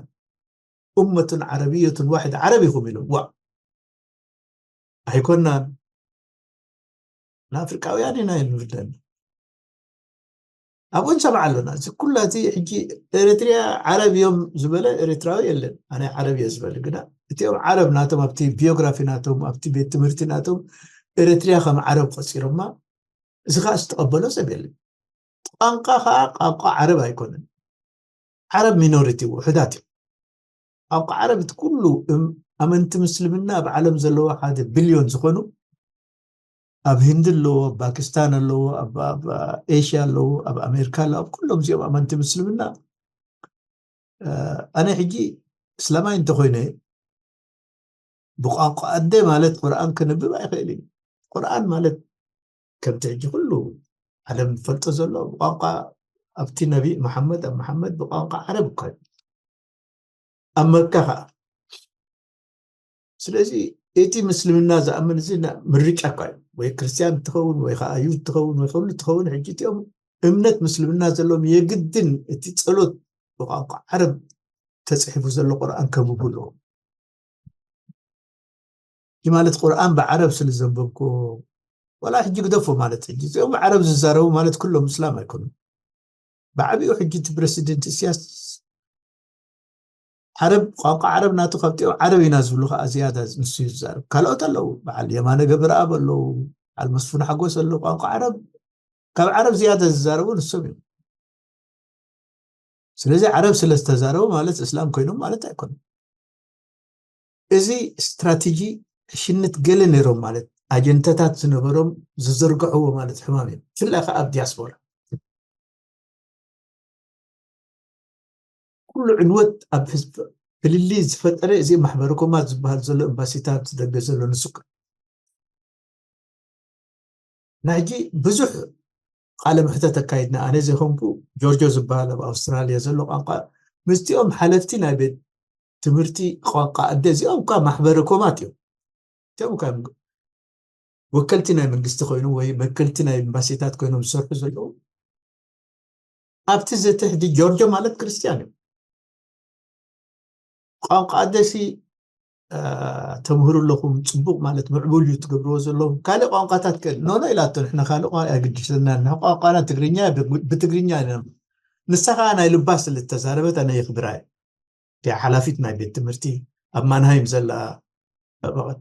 ኡመቱን ዓረብየቱን ዋሒድ ዓረብ ኢኹም ኢሎም። ዋ! ኣይኮናን። ንኣፍሪቃውያን ኢና ንብለና። ኣብኡ ንሰምዕ ኣለና። እዚ ኩላ እቲ ሕጂ ኤርትርያ ዓረብ እዮም ዝበለ ኤርትራዊ የለን። ኣነ ዓረብ እየ ዝበለ ግና እቲኦም ዓረብ ናቶም ኣብቲ ቢዮግራፊ ናቶም ኣብቲ ቤት ትምህርቲ ናቶም ኤርትርያ ከም ዓረብ ቆጺሮማ። እዚ ኸኣ ዝተቐበሎ ሰብ የለን። ቋንቋ ኸኣ ቋንቋ ዓረብ ኣይኮነን። ዓረብ ሚኖሪቲ ውሑዳት እዮም። ቋንቋ ዓረብ እቲ ኩሉ እም-፣ ኣመንቲ ምስልምና ኣብ ዓለም ዘለዎ ሓደ ቢልዮን ዝኾኑ ኣብ ህንዲ ኣለዎ፣ ኣብ ፓኪስታን ኣለዎ፣ ኣብ፣ ኣብ ኤሽያ ኣለዎ፣ ኣብ ኣሜሪካ ኣለዎ፣ ኣብ ኩሎም እዚኦም ኣመንቲ ምስልምና። እ፣ ኣነ ሕጂ እስላማይ እንተኾይነ ብቋንቋ ኣደ ማለት ቁርኣን ከንብብ ኣይኽእል እዩ። ቁርኣን ማለት ከምቲ ሕጂ ኩሉ ዓለም ዝፈልጦ ዘሎ ብቋንቋ ኣብቲ ነቢ መሓመድ፣ ኣብ መሓመድ ብቋንቋ ዓረብ እኳ እዩ። ኣብ መካ ኸዓ። ስለዚ እቲ ምስልምና ዝኣምን እዚ ና-፣ ምርጫ እኳ እዩ። ወይ ክርስትያን ትኸውን፣ ወይ ኸዓ ይሁድ ትኸውን፣ ወይ ኩሉ ትኸውን። ሕጂ እቲኦም እምነት ምስልምና ዘለዎም የግድን እቲ ጸሎት ብቋንቋ ዓረብ ተጽሒፉ ዘሎ ቁርኣን ከንብቡ ኣለዎም። እዚ ማለት ቁርኣን ብዓረብ ስለ ዘንበብኩ፣ ዋላ ሕጂ ግደፎ ማለት ሕጂ እዚኦም ብዓረብ ዝዛረቡ ማለት ኩሎም እስላም ኣይኮኑን። ብዓቢኡ ሕጂ እቲ ፕረሲደንት እስያስ ዓረብ፣ ቋንቋ ዓረብ ናቱ ካብቲኦም ዓረብ ኢና ዝብሉ ኸዓ ዝያዳ ንሱ እዩ ዝዛረብ። ካልኦት ኣለዉ፣ በዓል የማነ ገብረኣብ ኣለዉ፣ በዓል መስፍን ሓጎስ ኣለዉ። ቋንቋ ዓረብ፣ ካብ ዓረብ ዝያዳ ዝዛረቡ ንሶም እዮም። ስለዚ ዓረብ ስለ ዝተዛረቡ ማለት እስላም ኮይኖም ማለት ኣይኮነን። እዚ ስትራቴጂ ዕሽነት ገለ ነይሮም ማለት ኣጀንዳታት ዝነበሮም ዝዘርግሕዎ ማለት ሕማም እዮም። ብፍላይ ኸዓ ኣብ ዲያስፖራ። ኩሉ ዕንወት ኣብ ህዝብ ፍልልይ ዝፈጠረ እዚ ማሕበረ ኮማት ዝበሃል ዘሎ ኤምባሲታት ደገ ዘሎ ንሱ። ናሕጂ ብዙሕ ቃለ ምሕተት ኣካይድና። ኣነ ዘይኮንኩ ጆርጆ ዝበሃል ኣብ ኣውስትራልያ ዘሎ ቋንቋ ምስቲኦም ሓለፍቲ ናይ ቤት ትምህርቲ ቋንቋ ኣደ እዚኦም እኳ ማሕበረ ኮማት እዮም። እቲኦም እኳ እዮም ወከልቲ ናይ መንግስቲ ኮይኖም ወይ ወከልቲ ናይ ኤምባሲታት ኮይኖም ዝሰርሑ ዘለዉ። ኣብቲ ዘተ ሕጂ ጆርጆ ማለት ክርስትያን እዩ። ቋንቋ ኣደሲ ተምህሩ ኣለኹም፣ ፅቡቕ ማለት ምዕቡል እዩ ትገብርዎ ዘለኹም። ካልእ ቋንቋታት ከ ኖኖ ኢላቶ፣ ንሕና ካልእ ቋንቋ ኣይግድሰና፣ ንሕና ቋንቋና ትግርኛ፣ ብትግርኛ ኢና። ንሳ ከዓ ናይ ልባ ስለ ዝተዛረበት ኣነ የኽብራ እየ። እቲኣ ሓላፊት ናይ ቤት ትምህርቲ ኣብ ማንሃይም ዘላ ጠበቐት።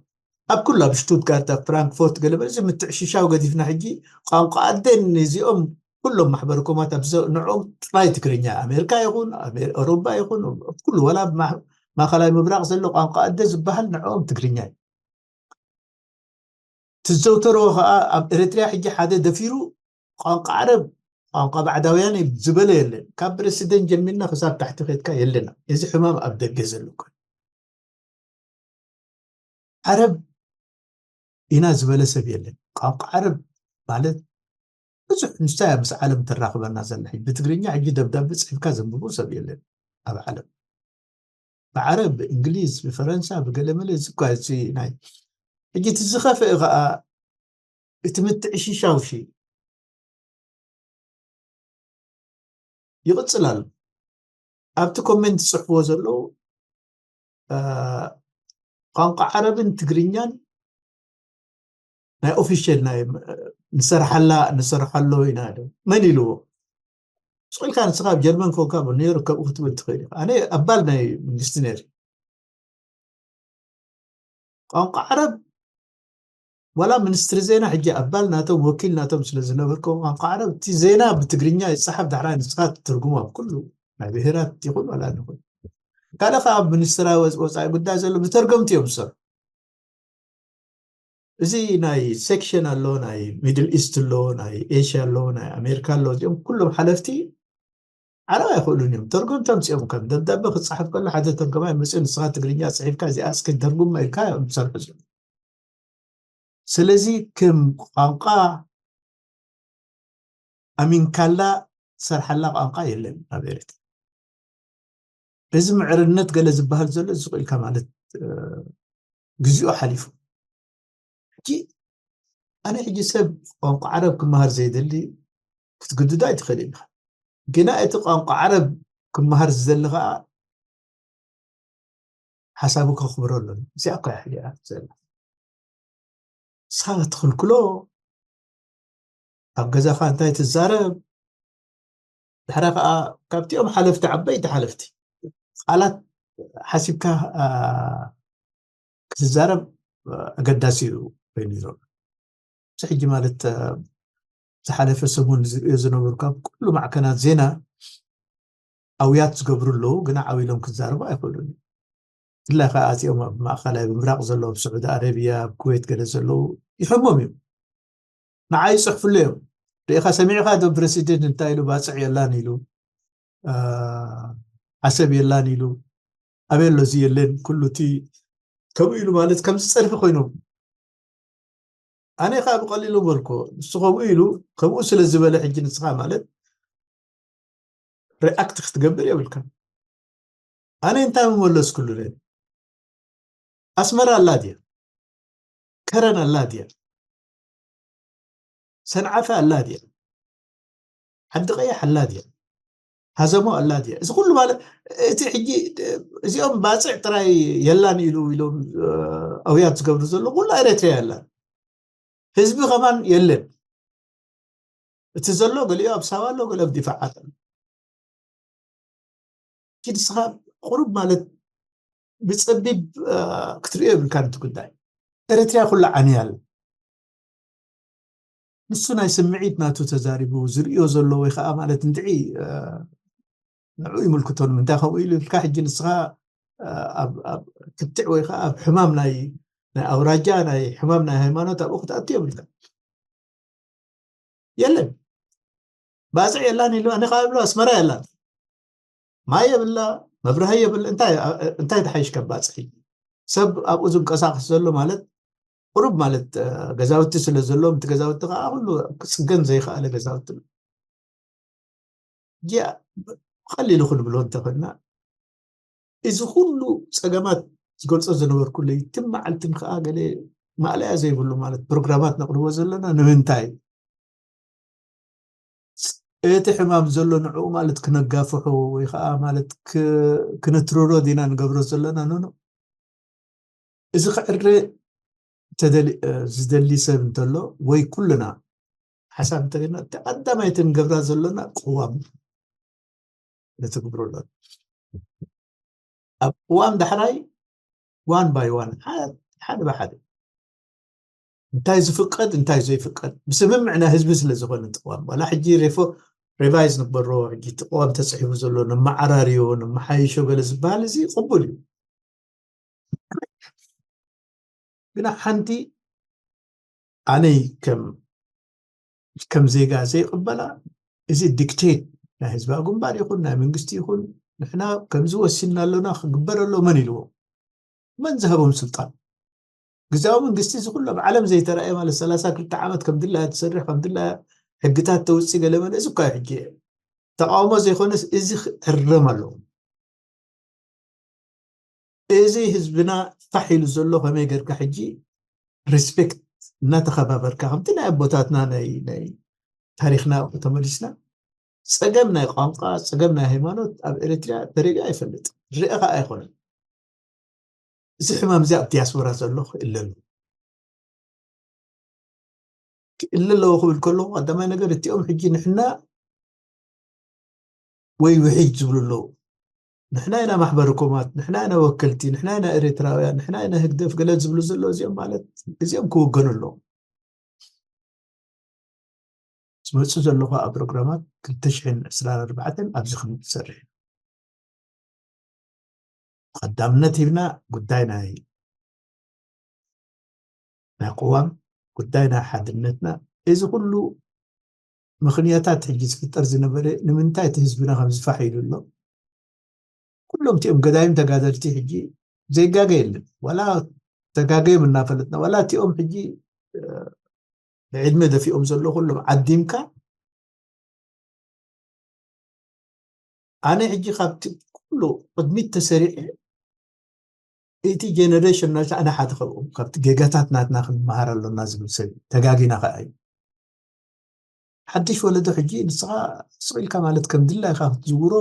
ኣብ ኩሉ ኣብ ሽቱትጋርት፣ ኣብ ፍራንክፎርት፣ ገለ መለ እዚ ምትዕሽሻው ገዲፍና ሕጂ ቋንቋ ኣደን ነዚኦም ኩሎም ማሕበረ ኮማት ኣብ ዘ-፣ ንዕኦም ጥራይ ትግርኛ፣ ኣሜሪካ ይኹን ኣሜ-፣ ኣውሮፓ ይኹን ኣብ ኩሉ ወላ ኣብ ማ-፣ ማእኸላይ ምብራቕ ዘሎ ቋንቋ ኣደ ዝበሃል ንዕኦም ትግርኛ እዩ። ትዘውተርዎ ከዓ ኣብ ኤርትራ ሕጂ ሓደ ደፊሩ ቋንቋ ዓረብ ቋንቋ ባዕዳውያን እዩ ዝበለ የለን። ካብ ፕረሲደንት ጀሚርና ክሳብ ታሕቲ ከድካ የለና። እዚ ሕማም ኣብ ደገ ዘሎ እኮ። ዓረብ ኢና ዝበለ ሰብ የለን። ቋንቋ ዓረብ ማለት ብዙሕ ንሳ እያ ምስ ዓለም ተራኽበና ዘላ። ሕጂ ብትግርኛ ሕጂ ደብዳቤ ጽሒፍካ ዘንብቦ ሰብ የለን ኣብ ዓለም። ብዓረብ፣ ብእንግሊዝ፣ ብፈረንሳ፣ ብገለመለ እዚ እኳ እዚ ናይ ሕጂ እቲ ዝኸፍአ ኸዓ እቲ ምትዕሽሻው ሺ ይቕጽል ኣሎ። ኣብቲ ኮሜንት ዝጽሕፍዎ ዘለዉ፣ እ፣ ቋንቋ ዓረብን ትግርኛን ናይ ኦፊሻል ናይ፣ እ፣ ንሰርሓላ፣ ንሰርሓሎ ኢና ዶ? መን ኢልዎ? ስቕ ኢልካ ንስኻ ኣብ ጀርመን ኮንካ፣ ኣብ ኒውዮርክ ከምኡ ክትብል ትኽእል ኢኻ። ኣነ ኣባል ናይ መንግስቲ ነይረ። ቋንቋ ዓረብ ዋላ ሚኒስትሪ ዜና ሕጂ ኣባል ናቶም ወኪል ናቶም ስለ ዝነበርኩ ቋንቋ ዓረብ እቲ ዜና ብትግርኛ ይጸሓፍ፣ ዳሕራይ ንስኻ ትትርጉሞ ኣብ ኩሉ ናይ ብሄራት ይኹን ዋላ ንኹን። ካልእ ከኣ ኣብ ሚኒስትሪ ወ-፣ ወጻኢ ጉዳይ ዘሎ ብተርጎምቲ እዮም ዝሰርሑ። እዚ ናይ ሴክሽን ኣሎ፣ ናይ ሚድል ኢስት ኣሎ፣ ናይ ኤሽያ ኣሎ፣ ናይ ኣሜሪካ ኣሎ። እዚኦም ኩሎም ሓለፍቲ ዓረብ ኣይኽእሉን እዮም። ተርጎምቲ ኣምጺኦም ከም ደብዳቤ ክጸሓፍ ከሎ ሓደ ተርጎማይ መጺኡ ንስኻ ትግርኛ ጽሒፍካ እዚኣ እስኪ ተርጉም ኢልካ እዮም ዝሰርሑ ዘለዉ። ስለዚ ከም ቋንቋ ኣሚንካላ ትሰርሓላ ቋንቋ የለን ኣብ ኤርትራ። እዚ ምዕርነት ገለ ዝበሃል ዘሎ እዚ ኢልካ ማለት፣ እ፣ ግዚኡ ሓሊፉ። ሕጂ ኣነ ሕጂ ሰብ ቋንቋ ዓረብ ክመሃር ዘይደሊ ክትግድዶ ኣይትኽእልን ኢኻ። ግና እቲ ቋንቋ ዓረብ ክመሃር ዝደሊ ኸዓ ሓሳቡ ከኽብሮ ኣለኒ። እዚኣ እኮ እያ ሕጂ ዘላ። ንስኻ ክትኽልክሎ፣ ኣብ ገዛኻ እንታይ ትዛረብ፣ ድሕረ ከኣ ካብቲኦም ሓለፍቲ፣ ዓበይቲ ሓለፍቲ ቃላት ሓሲብካ፣ ኣ፣ ክትዛረብ፣ ኣ፣ ኣገዳሲ እዩ ኮይኑ ዘሎ። እዚ ሕጂ ማለት፣ ኣ፣ ዝሓለፈ ሰሙን ዝርእዮ ዝነበርኩ ኣብ ኩሉ ማዕከናት ዜና ኣውያት ዝገብሩ ኣለዉ፣ ግና ዓው ኢሎም ክዛረቡ ኣይኽእሉን እዮም። ብፍላይ ከኣ እዚኦም ኣብ ማእኸላይ ምብራቕ ዘለዉ፣ ኣብ ስዑዲ ኣረብያ፣ ኣብ ኩዌት ገለ ዘለዉ ይሕሞም እዮም። ንዓይ ይጽሕፉሉ እዮም። ርኢኻ ሰሚዕኻ ዶ ፕረሲደንት እንታይ ኢሉ፣ ባጽዕ የላን ኢሉ፣ ኣ፣ ዓሰብ የላን ኢሉ፣ ኣበይ ኣሎ እዚ የለን፣ ኩሉ እቲ ከምኡ ኢሉ ማለት ከም ዝጸርፊ ኮይኖም። ኣነ ከኣ ብቐሊሉ በልኮ፣ ንሱ ከምኡ ኢሉ፣ ከምኡ ስለ ዝበለ ሕጂ ንስኻ ማለት ሪኣክት ክትገብር የብልካ። ኣነ እንታይ ምመለስኩሉ ነይሩ? ኣስመራ ኣላ ድያ? ከረን ኣላ ድያ? ሰንዓፈ ኣላ ድያ? ዓዲ ቀይሕ ኣላ ድያ? ሃዘሞ ኣላ ድያ? እዚ ኩሉ ማለት እቲ ሕጂ እዚኦም ባጽዕ ጥራይ የላን ኢሉ ኢሎም፣ እ፣ ኣውያት ዝገብሩ ዘለዉ ኩሉ ኤረትርያ የላን። ህዝቢ ከማን የለን። እቲ ዘሎ ገሊኡ ኣብ ሳዋ ኣሎ፣ ገለ ኣብ ዲፋዓት ኣሎ። እቲ ንስኻ ቁሩብ ማለት ብጸቢብ፣ እ፣ ክትርእዮ የብልካን እቲ ጉዳይ። ኤረትርያ ኩላ ዓንያ ኣላ። ንሱ ናይ ስምዒት ናቱ ተዛሪቡ ዝርእዮ ዘሎ ወይ ከኣ ማለት እንድዒ፣ እ፣ ንዕኡ ይምልክቶ። ንምንታይ ከምኡ ኢሉ ኢልካ ሕጂ ንስኻ፣ እ፣ ኣብ፣ ኣብ ክትዕ ወይ ከኣ ኣብ ሕማም ናይ፣ ናይ ኣውራጃ፣ ናይ ሕማም ናይ ሃይማኖት ኣብኡ ክትኣቱ የብልካ። የለን። ባጽዕ የላን ኢሉ፣ ኣነ ከኣ እብሎ ኣስመራ የላን። ማይ የብላ፣ መብራህይ የብላ። እንታይ እንታይ ተሓይሽ ከባጽሕ? ሰብ ኣብኡ ዝንቀሳቀስ ዘሎ ማለት ቁሩብ ማለት ገዛውቲ ስለ ዘሎ፣ እቲ ገዛውቲ ከዓ ኩሉ ክፅገን ዘይከኣለ ገዛውቲ። ያ ቀሊሉ ክንብሎ እንተኾንና፣ እዚ ኩሉ ፀገማት ዝገልፆ ዝነበርኩ ለይትን መዓልትን ከዓ ገለ ማእለያ ዘይብሉ ማለት ፕሮግራማት ነቕርቦ ዘለና ንምንታይ? እቲ ሕማም ዘሎ ንዕኡ ማለት ክነጋፍሖ ወይ ከዓ ማለት ክነትርሮ ዲና ንገብሮ ዘለና? ኖኖ። እዚ ክዕረ ዝደሊ ሰብ እንተሎ ወይ ኩልና ሓሳብ እንተገና፣ እቲ ቀዳማይቲ ንገብራ ዘለና ቅዋም ነትግብሮ ኣሎ። ኣብ ቅዋም ዳሕራይ ዋን ባይ ዋን፣ ሓደ ብሓደ እንታይ ዝፍቀድ እንታይ ዘይፍቀድ ብስምምዕ ናይ ህዝቢ ስለ ዝኾነ፣ እቲ ቅዋም ዋላ ሕጂ ሬፎ ሬቫይዝ ንግበሮ፣ ሕጂ እቲ ቅዋም ተፅሒፉ ዘሎ ነመዓራርዮ፣ ነመሓይሾ ገለ ዝበሃል እዚ ቅቡል እዩ። ግና ሓንቲ ኣነይ ከም ከም ዜጋ ዘይቕበላ፣ እዚ ዲክቴት ናይ ህዝባዊ ግንባር ይኹን ናይ መንግስቲ ይኹን፣ ንሕና ከምዚ ወሲንና ኣሎና ክግበር ኣሎ መን ኢልዎ? መን ዝሃቦም ስልጣን? ግዛዊ መንግስቲ እዚ ኩሉ ኣብ ዓለም ዘይተረኣየ ማለት ሰላሳ ክልተ ዓመት ከም ድላያ ትሰርሕ፣ ከም ድላያ ሕግታት ተውፅእ ገለ መለ፣ እዚ እኳ እዩ ሕጂ ተቃውሞ ዘይኮነስ እዚ ክዕረም ኣለዎ። እዚ ህዝብና ፋሕ ኢሉ ዘሎ ከመይ ጌርካ ሕጂ ሪስፔክት እናተኸባበርካ፣ ከምቲ ናይ ኣቦታትና ናይ ናይ ታሪኽና ተመሊስና፣ ጸገም ናይ ቋንቋ፣ ጸገም ናይ ሃይማኖት ኣብ ኤርትራ ተሪኡ ኣይፈልጥ፣ ርእ ከኣ ኣይኮነን። እዚ ሕማም እዚ ኣብ ዲያስፖራ ዘሎ ክእለ ኣለዎ። ክእለ ኣለዎ ክብል ከለኹ ቀዳማይ ነገር እቲኦም ሕጂ ንሕና ወይ ውሕጅ ዝብሉ ኣለዉ። ንሕና ኢና ማሕበር ኮማት፣ ንሕና ኢና ወከልቲ፣ ንሕና ኢና ኤርትራውያን፣ ንሕና ኢና ህግደፍ ገለ ዝብሉ ዘለዉ እዚኦም ማለት እዚኦም ክውገኑ ኣለዎም። ዝመፁ ዘለኹ ኣብ ፕሮግራማት ክልተ ሽሕን ዕስራን ኣርባዕተን ኣብዚ ክንሰርሕ ኢና። ቀዳምነት ሂብና ጉዳይ ናይ ናይ ቅዋም ጉዳይ ናይ ሓድነትና እዚ ኩሉ ምኽንያታት ሕጂ ዝፍጠር ዝነበረ ንምንታይ እቲ ህዝብና ከም ዝፋሕ ኢሉ ኣሎ? ኩሎም እቲኦም ገዳይም ተጋደልቲ ሕጂ ዘይጋገ የለን። ዋላ ተጋገዮም እናፈለጥና ዋላ እቲኦም ሕጂ ብዕድመ ደፊኦም ዘሎ ኩሎም ዓዲምካ ኣነ ሕጂ ካብቲ ኩሉ ቅድሚት ተሰሪዐ እቲ ጀነሬሽን ናታ ኣነ ሓደ ካብኡ ካብቲ ጌጋታት ናትና ክንመሃር ኣሎና ዝብል ሰብ ተጋጊና ከዓ እዩ። ሓድሽ ወለዶ ሕጂ ንስኻ ስቕ ኢልካ ማለት ከም ድላይካ ክትዝውሮ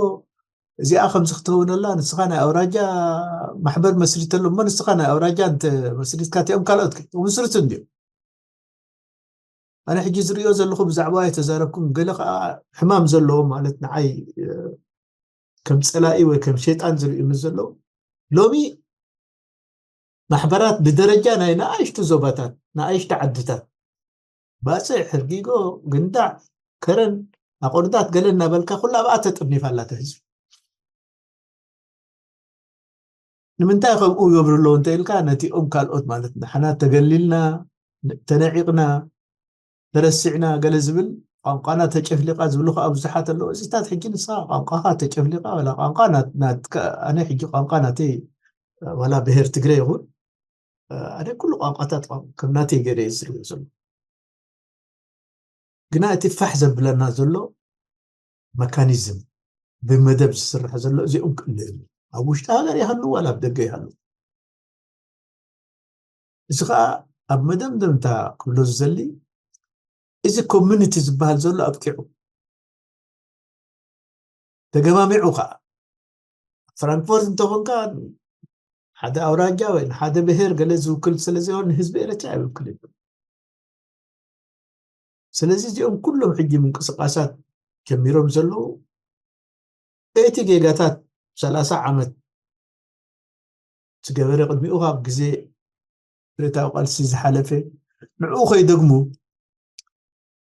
እዚኣ ከምዚ ክትኸውን ኣላ ንስኻ ናይ ኣውራጃ ማሕበር መስሪት ኣሎ እሞ ንስኻ ናይ ኣውራጃ እንተ መስሪትካ እቲኦም ካልኦት ክምስርቱ እንዲዮም። ኣነ ሕጂ ዝርእዮ ዘለኹ ብዛዕባ ኣይተዛረብኩም ገለ ከዓ ሕማም ዘለዎ ማለት ንዓይ ከም ፀላኢ ወይ ከም ሸይጣን ዝርእዩኒ ዘለዉ ሎሚ ማሕበራት ብደረጃ ናይ ንኣሽቱ ዞባታት ንኣሽቱ ዓድታት ባፅዕ ሕርጊጎ ግንዳዕ ከረን ኣቆርዳት ገለ እናበልካ ኩላ ኣብኣ ተጥርኒፋ ኣላተ ህዝቢ ንምንታይ ከምኡ ይገብሩ ኣለዉ እንተ ኢልካ ነቲኦም ካልኦት ማለት ንሕና ተገሊልና ተነዒቕና ተረሲዕና ገለ ዝብል ቋንቋና ተጨፍሊቃ ዝብሉ ከዓ ብዙሓት ኣለዉ። እዚታት ሕጂ ንስኻ ቋንቋኻ ተጨፍሊቃ ዋላ ቋንቋ ኣነ ሕጂ ቋንቋ ናተይ ዋላ ብሄር ትግረ ይኹን ኣነ ኩሉ ቋንቋታት ከም ናተይ ገይረ ዝሪኦ ዘሎ ግና እቲ ፋሕ ዘብለና ዘሎ መካኒዝም ብመደብ ዝስራሕ ዘሎ እዚኦም ክእለዩ ኣብ ውሽጢ ሃገር ይሃሉ ዋላ ኣብ ደገ ይሃሉ እዚ ከዓ ኣብ መደምደምታ ክብሎ ዝዘሊ እዚ ኮሚኒቲ ዝበሃል ዘሎ ኣብቂዑ ተገማሚዑ ከዓ ፍራንክፎርት እንተኾንካ ሓደ ኣውራጃ ወይ ንሓደ ብሄር ገለ ዝውክል ስለዘይሆን ንህዝቢ ኤርትራ ይውክል እዩ ስለዚ እዚኦም ኩሎም ሕጂ ምንቅስቃሳት ጀሚሮም ዘለዉ እቲ ጌጋታት ሰላሳ ዓመት ዝገበረ ቅድሚኡ ካብ ግዜ ብረታዊ ቃልሲ ዝሓለፈ ንዕኡ ከይደግሙ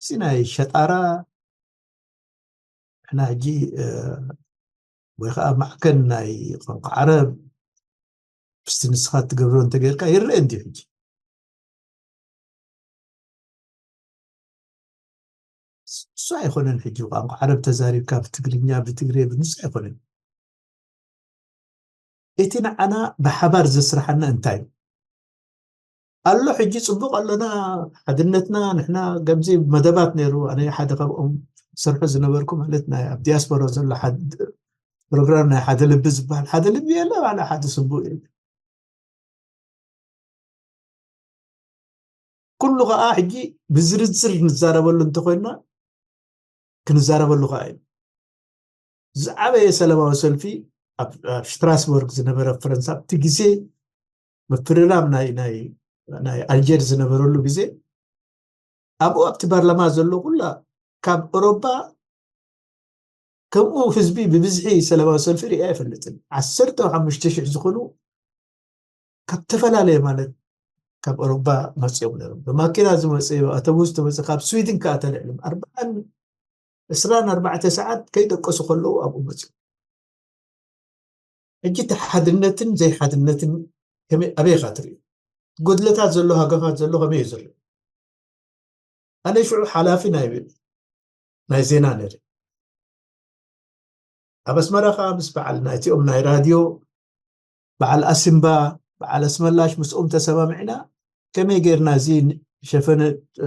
እዚ ናይ ሸጣራ ንሕና ሕጂ ወይ ከዓ ማዕከን ናይ ቋንቋ ዓረብ ምስቲ ንስኻ ትገብሮ እንተገይርካ ይረአ እንዲ ሕጂ እሱ ኣይኮነን ሕጂ ቋንቋ ዓረብ ተዛሪብካ ብትግርኛ ብትግሬ ብንሱ ኣይኮነን እቲ ንዓና ብሓባር ዘስርሓና እንታይ ኣሎ? ሕጂ ጽቡቕ ኣሎና፣ ሓድነትና፣ ንሕና ከምዚ መደባት ነይሩ። ኣነ ሓደ ካብኦም ሰርሑ ዝነበርኩ፣ ማለት ናይ ኣብ ዲያስፖራ ዘሎ ሓደ ፕሮግራም፣ ናይ ሓደ ልቢ ዝበሃል፣ ሓደ ልቢ የለ፣ ዋላ ሓደ ስቡእ የለ። ኩሉ ከዓ ሕጂ ብዝርዝር ንዛረበሉ እንተኮይና ክንዛረበሉ ከዓ እዩ። ዝዓበየ ሰላማዊ ሰልፊ ኣብ ኣብ ሽትራስቦርግ ዝነበረ ፈረንሳ፣ ኣብቲ ግዜ ምፍርራም ናይ ናይ ናይ ኣልጀር ዝነበረሉ ግዜ፣ ኣብኡ ኣብቲ ፓርላማ ዘሎ ኩላ ካብ ኤውሮጳ ከምኡ ህዝቢ ብብዝሒ ሰላማዊ ሰልፊ ሪኣ ኣይፈልጥን። ዓሰርተ ሓሙሽተ ሺሕ ዝኾኑ ካብ ዝተፈላለየ፣ ማለት ካብ ኤውሮጳ መፂኦም ነይሮም። ብማኪና ዝመፀ፣ ኣውቶቡስ ዝመፀ፣ ካብ ስዊድን ከዓ ተልዕሎም ኣርባዓን ዕስራን ኣርባዕተ ሰዓት ከይደቀሱ ከለዉ ኣብኡ መፂኦም። ሕጂ እቲ ሓድነትን ዘይሓድነትን ከመይ፣ ኣበይ ኢኻ ትርእዩ? ጉድለታት ዘሎ፣ ሃገፋት ዘሎ ከመይ እዩ ዝርኢ? ኣነ ሽዑ ሓላፊ ናይ ናይ ዜና ነይረ። ኣብ ኣስመራ ከዓ ምስ በዓል ናይቲኦም ናይ ራድዮ፣ በዓል ኣሲምባ፣ በዓል ኣስመላሽ፣ ምስኦም ተሰማሚዕና ከመይ ጌርና እዚ ሸፈነ፣ እ፣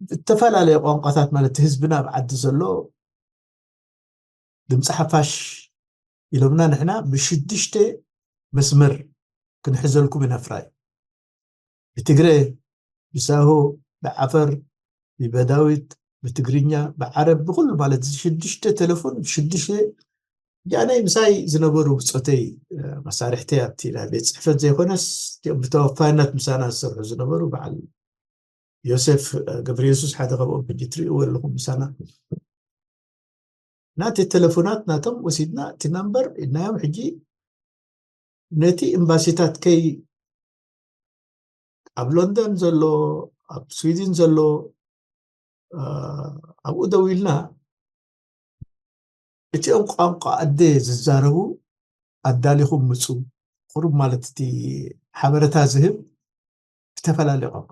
ዝተፈላለየ ቋንቋታት፣ ማለት ህዝብና ኣብ ዓዲ ዘሎ ድምፂ ሓፋሽ ኢሎምና፣ ንሕና ብሽዱሽተ መስመር ክንሕዘልኩም ኢና ፍራይ። ብትግረ፣ ብሳሆ፣ ብዓፈር፣ ብበዳዊት፣ ብትግርኛ፣ ብዓረብ፣ ብኩሉ፣ ማለት እዚ ሽዱሽተ ቴሌፎን፣ ሽዱሽተ ጃነይ ምሳይ ዝነበሩ ብፆተይ፣ እ፣ መሳርሕተይ ኣብቲ ናይ ቤት ፅሕፈት ዘይኮነስ፣ እቲኦም ብተወፋይነት ምሳና ዝሰርሑ ዝነበሩ በዓል ዮሴፍ፣ እ፣ ገብረ የሱስ ሓደ ካብኦም ሕጂ ትርእይዎ ኣለኹም ምሳና። ናቲ ቴሌፎናት ናቶም ወሲድና፣ እቲ ናምበር ኢድናዮም። ሕጂ ነቲ ኤምባሲታት ከይ፣ ኣብ ሎንደን ዘሎ፣ ኣብ ስዊድን ዘሎ፣ እ፣ ኣብኡ ደዊልና፣ እቲኦም ቋንቋ ኣደ ዝዛረቡ ኣዳሊኹም ምፁ፣ ቁሩብ፣ ማለት እቲ ሓበረታ ዝህብ ብተፈላለየ ቋንቋ።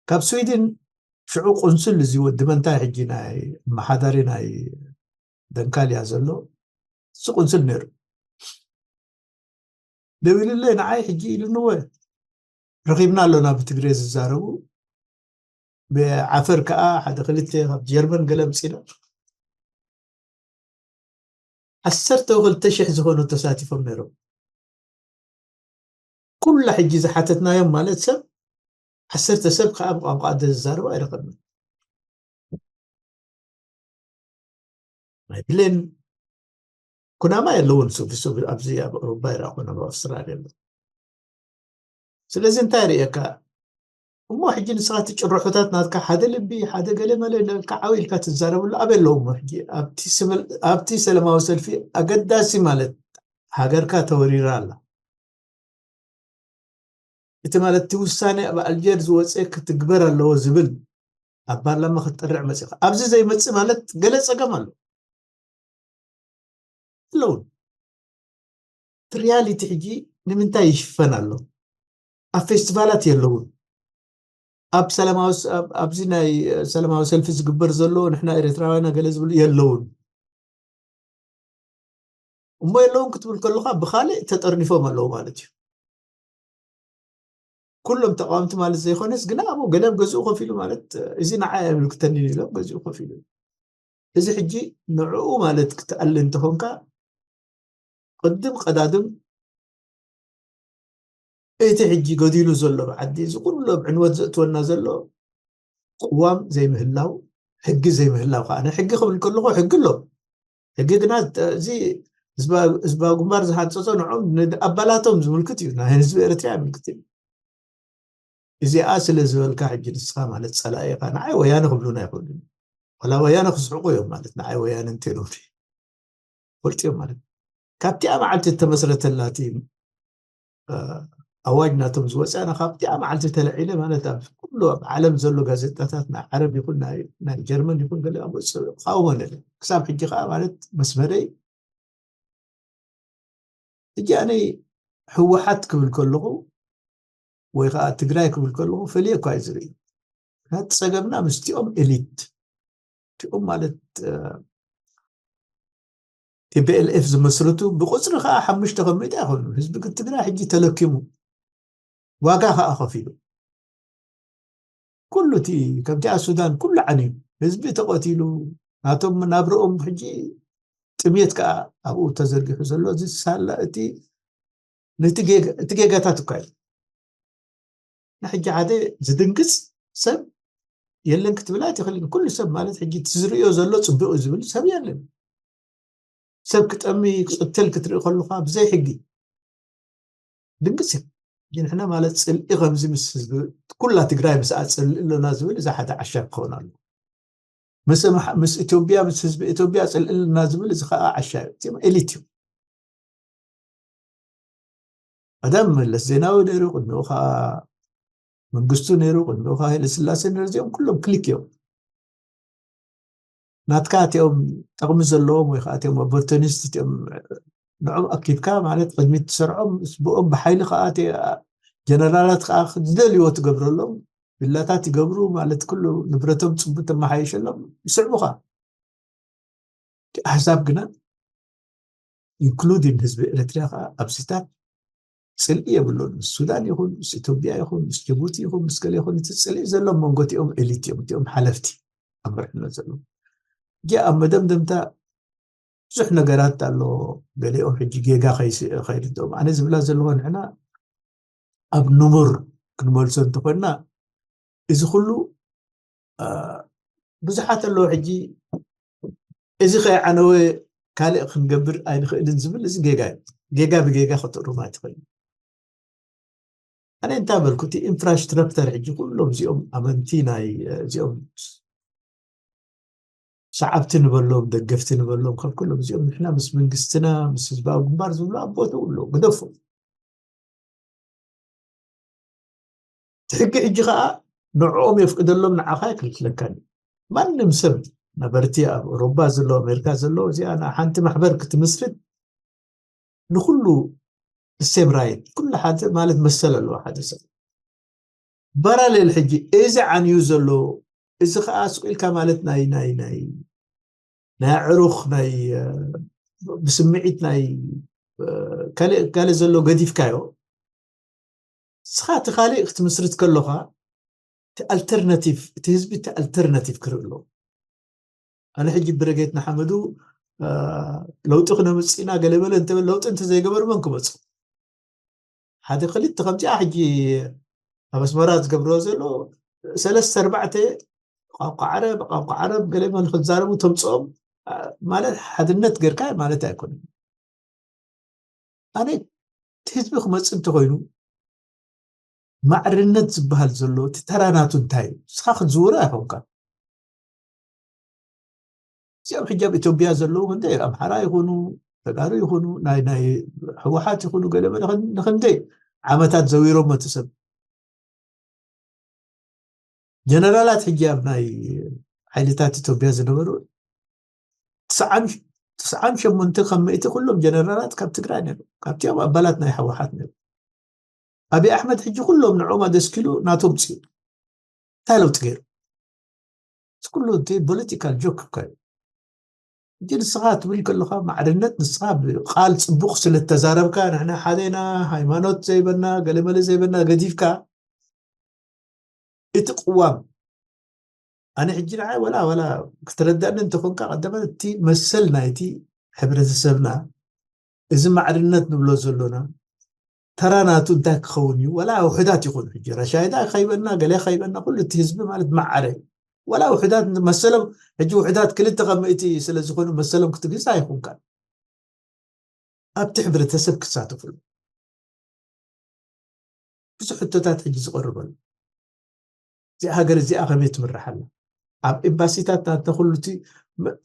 ካብ ስዊድን ሽዑ ቁንስል፣ እዚ ወዲ መንታይ ሕጂ ናይ ኣመሓዳሪ ናይ ደንካልያ ዘሎ፣ እዚ ቁንስል ነይሩ። ደዊሉለይ ንዓይ፣ ሕጂ ኢሉኒ፣ "እወ፣ ረኺብና ኣሎና ብትግሬ ዝዛረቡ፣ ብዓፈር ከኣ ሓደ ክልተ ካብ ጀርመን ገለ ኣምጺና." ዓሰርተ ክልተ ሽሕ ዝኾኑ ተሳቲፎም ነይሮም። ኩላ ሕጂ ዝሓተትናዮም፣ ማለት ሰብ ዓሰርተ ሰብ ከኣ ብቋንቋ ኣደ ዝዛረቡ ኣይረኸብናን። ናይ ብሌን ኩናማ የለውን፣ ሱብ ሱብ ኣብዚ ኣብ ኣውሮፓ ይረኣ፣ ኩናማ ኣብ ኣውስትራልያ ኣሎ። ስለዚ እንታይ ርእየካ እሞ፣ ሕጂ ንስኻ እቲ ጭርሖታት ናትካ ሓደ ልቢ፣ ሓደ ገለ መለ ኢልካ ዓው ኢልካ ትዛረበሉ ኣበይ ኣለዉ እሞ? ሕጂ ኣብቲ ስብል-፣ ኣብቲ ሰላማዊ ሰልፊ ኣገዳሲ፣ ማለት ሃገርካ ተወሪራ ኣላ። እቲ፣ ማለት እቲ ውሳኔ ኣብ ኣልጀር ዝወፀ ክትግበር ኣለዎ ዝብል ኣብ ፓርላማ ክትጠርዕ መፂኻ፣ ኣብዚ ዘይመፅእ፣ ማለት ገለ ፀገም ኣሎ። ኣለውን። እቲ ሪያሊቲ ሕጂ ንምንታይ ይሽፈን ኣሎ? ኣብ ፌስቲቫላት የለውን። ኣብ ሰላማዊ ስ-፣ ኣብ-፣ ኣብዚ ናይ፣ እ፣ ሰላማዊ ሰልፊ ዝግበር ዘሎ ንሕና ኤርትራውያና ገለ ዝብሉ የለውን። እሞ የለውን ክትብል ከለኻ ብኻልእ ተጠርኒፎም ኣለዉ ማለት እዩ። ኩሎም ተቃወምቲ ማለት ዘይኮነስ፣ ግና ኣብኡ ገለ ኣብ ገዝኡ ኮፍ ኢሉ፣ ማለት እዚ ንዓይ ኣይምልክተኒን ኢሎም ገዝኡ ኮፍ ኢሉ። እዚ ሕጂ ንዕኡ፣ ማለት ክትኣሊ እንተኾንካ፣ ቅድም ቀዳድም እቲ ሕጂ ገዲሉ ዘሎ ብዓዲ፣ እዚ ኩሉ ኣብ ዕንወት ዘእትወና ዘሎ ቅዋም ዘይምህላው፣ ሕጊ ዘይምህላው ከዓ። ኣነ ሕጊ ክብል ከለኹ ሕጊ ኣሎ። ሕጊ ግና እዚ ህዝባ-፣ ህዝባዊ ግንባር ዝሃንፀፆ ንዖም ንኣባላቶም ዝምልክት እዩ፣ ናይ ህዝቢ ኤርትራ ኣይምልክትን እዩ። እዚኣ ስለ ዝበልካ ሕጂ ንስኻ፣ ማለት ጸላኢ ኢኻ። ንዓይ ወያነ ክብሉና ኣይኽእሉን። ዋላ ወያነ ክስሕቁ እዮም፣ ማለት ንዓይ ወያነ እንተኢሎም ፈልጡ እዮም ማለት። ካብቲኣ መዓልቲ እተመስረተላ እቲ፣ እ፣ ኣዋጅ ናቶም ዝወፀ፣ ኣነ ካብቲኣ መዓልቲ ተለዒለ፣ ማለት ኣብ ኩሉ ኣብ ዓለም ዘሎ ጋዜጣታት፣ ናይ ዓረብ ይኹን ናይ፣ ናይ ጀርመን ይኹን ገለ ኣብ ወፅእ እቃወሞ ነይረ። ክሳብ ሕጂ ከዓ፣ ማለት መስመረይ፣ ሕጂ ኣነ ህወሓት ክብል ከለኹ ወይ ከዓ ትግራይ ክብል ከለኹ ፈልየ እኳ እዩ ዝርኢ። ናቲ ጸገምና ምስቲኦም ኤሊት፣ እቲኦም ማለት፣ እ፣ ቲ ፒ ኤል ኤፍ ዝመስርቱ ብቁፅሪ ከዓ ሓሙሽተ ካብ ሚእቲ ኣይኮኑ። ህዝቢ ትግራይ ሕጂ ተለኪሙ፣ ዋጋ ከዓ ከፊሉ። ኩሉ እቲ ከምቲ ኣብ ሱዳን ኩሉ ዓንዩ፣ ህዝቢ ተቐቲሉ፣ ናቶም ናብርኦም ሕጂ ጥሜት ከዓ ኣብኡ ተዘርጊሑ ዘሎ፣ እዚ ሳላ እቲ ነቲ ጌጋ- እቲ ጌጋታት እኳ እዩ። ንሕጂ ሓደ ዝድንግፅ ሰብ የለን ክትብል ኣይትኽእልን። ኩሉ ሰብ ማለት ሕጂ እቲ ዝርእዮ ዘሎ ፅቡቅ እዩ ዝብል ሰብ የለን። ሰብ ክጠሚ ክቅተል ክትርኢ ከለካ ብዘይ ሕጊ ድንግፅ እዩ። ሕጂ ንሕና ማለት ፅልኢ ከምዚ ምስ ህዝቢ ኩላ ትግራይ ምስኣ ፅልኢ ኣለና ዝብል እዚ ሓደ ዓሻ ክኸውን ኣሎ። ምስ ኣምሓ- ምስ ኢትዮጵያ ምስ ህዝቢ ኢትዮጵያ ፅልኢ ኣለና ዝብል እዚ ከዓ ዓሻ እዩ። እዚኦም ኤሊት እዮም። ቀደም መለስ ዜናዊ ነይሩ፣ ቅድሚኡ ከዓ መንግስቱ ነይሩ፣ ቅድሚኡ ከዓ ሃይለ ስላሴ ነይሩ። እዚኦም ኩሎም ክሊክ እዮም። ናትካ እቲኦም ጠቕሚ ዘለዎም ወይ ከዓ እቲኦም ኦፖርቱኒስት እቲኦም ንዕኦም ኣኪብካ ማለት ቅድሚት ትሰርዖም ብኦም ብሓይሊ ከዓ እቲ ጀነራላት ከዓ ዝደልይዎ ትገብረሎም ቪላታት ይገብሩ ማለት ኩሉ ንብረቶም ፅቡቅ ተመሓየሸሎም ይስዕቡካ። እቲ ኣሕዛብ ግና ኢንክሉዲን ህዝቢ ኤርትራ ከዓ ኣብዚታት ፅልኢ የብሉን። ምስ ሱዳን ይኹን ምስ ኢትዮጵያ ይኹን ምስ ጅቡቲ ይኹን ምስ ገለ ይኹን እቲ ፅልኢ ዘሎ መንጎ እቲኦም ኤሊት እዮም፣ እቲኦም ሓለፍቲ ኣብ መርሕነት ዘለዉ። ሕጂ ኣብ መደምደምታ ብዙሕ ነገራት ኣሎ። ገሊኦም ሕጂ ጌጋ ከይስ- ከይርድኦም ኣነ ዝብላ ዘለኹ ንሕና ኣብ ንቡር ክንመልሶ እንተኾንና እዚ ኩሉ አ፣ ብዙሓት ኣለዉ ሕጂ እዚ ከይዓነወ ካልእ ክንገብር ኣይንኽእልን ዝብል እዚ ጌጋ እዩ። ጌጋ ብጌጋ ክትእርማ ትኽእል። ኣነ እንታይ በልኩ እቲ ኢንፍራስትራክተር ሕጂ ኩሎም እዚኦም ኣመንቲ ናይ እ፣ እዚኦም ሰዓብቲ ንበሎም ደገፍቲ ንበሎም ካብ ኩሎም እዚኦም ንሕና ምስ መንግስትና ምስ ህዝባዊ ግንባር ዝብሉ ኣብ ቦትኡ ኣለዉ ግደፎም። እቲ ሕጊ ሕጂ ከዓ ንዕኦም የፍቅደሎም ንዓኻ ኣይክልክለካን እዩ። ማንም ሰብ ነበርቲ ኣብ ኣውሮፓ ዘሎ ኣሜሪካ ዘሎ እዚኣ ና- ሓንቲ ማሕበር ክትምስርት ንኩሉ ሴም ራይት ኩሉ ሓደ ማለት መሰል ኣለዎ ሓደ ሰብ። ባራሌል ሕጂ እዚ ዓንዩ ዘሎ እዚ ከዓ ስቁኢልካ ማለት ናይ ናይ ናይ ናይ ኣዕሩኽ ናይ እ፣ ብስምዒት ናይ እ፣ ካልእ ካልእ ዘሎ ገዲፍካዮ ንስኻ እቲ ካልእ ክትምስርት ከለኻ እቲ ኣልተርናቲቭ እቲ ህዝቢ እቲ ኣልተርናቲቭ ክርኢ ኣለዎ። ኣነ ሕጂ ብረጌት ንሓመዱ እ፣ ለውጢ ክነምፅእ ኢና ገለ በለ እንተበል ለውጢ እንተዘይገበሩ መን ክመፁ? ሓደ ክልተ ከምዚኣ ሕጂ ኣብ ኣስመራ ዝገብርዎ ዘሎ ሰለስተ ኣርባዕተ ቋንቋ ዓረብ ቋንቋ ዓረብ ገለ መን ክዛረቡ ተምፅኦም አ፣ ማለት ሓድነት ጌርካ ማለት ኣይኮነን። ኣነ እቲ ህዝቢ ክመፅእ እንተኮይኑ ማዕርነት ዝበሃል ዘሎ እቲ ተራ ናቱ እንታይ እዩ? ንስኻ ክትዝውሮ ኣይኮንካ። እዚኦም ሕጂ ኣብ ኢትዮጵያ ዘለዉ ክንደይ ኣምሓራ ይኹኑ ተጋሩ ይኹኑ ናይ ናይ ህወሓት ይኹኑ ገለመለ ንክንደይ ዓመታት ዘዊሮሞ እቲ ሰብ ጀነራላት ሕጂ ኣብ ናይ ሓይልታት ኢትዮጵያ ዝነበሩ ትስዓን ሸሞንተ ካብ ምእቲ ኩሎም ጀነራላት ካብ ትግራይ ነሩ ካብቲኦም ኣባላት ናይ ህወሓት ነሩ ኣብይ ኣሕመድ ሕጂ ኩሎም ንዕኦም ኣደስኪሉ ናቶም ፅኡ እንታይ ለውጢ ገይሩ እዚ ኩሉ እቲ ፖለቲካል ጆክ እኳ እዩ ሕጂ ንስኻ ትብል ከለኻ ማዕርነት ንስኻ ብቃል ፅቡቅ ስለተዛረብካ ንሕና ሓደና ሃይማኖት ዘይበና ገለመለ ዘይበና ገዲፍካ እቲ ቅዋም ኣነ ሕጂ ንዓይ ወላ ወላ ክትረዳእኒ እንተኾንካ ቀዳማት እቲ መሰል ናይቲ ሕብረተሰብና እዚ ማዕርነት ንብሎ ዘሎና ተራ ናቱ እንታይ ክኸውን እዩ ወላ ውሕዳት ይኹኑ ሕጂ ራሻይዳ ከይበና ገለ ከይበና ኩሉ እቲ ህዝቢ ማለት መዓረ ወላ ውሕዳት መሰሎም ሕጂ ውሕዳት ክልተ ካብ ምእቲ ስለ ዝኾኑ መሰሎም ክትግዛ ኣይኹንካ ኣብቲ ሕብረተሰብ ክሳተፍሉ ብዙሕ ሕቶታት ሕጂ ዝቐርበሉ እዚኣ ሃገር እዚኣ ከመይ ትምራሕ ኣላ ኣብ ኤምባሲታት ናተ ኩሉ እቲ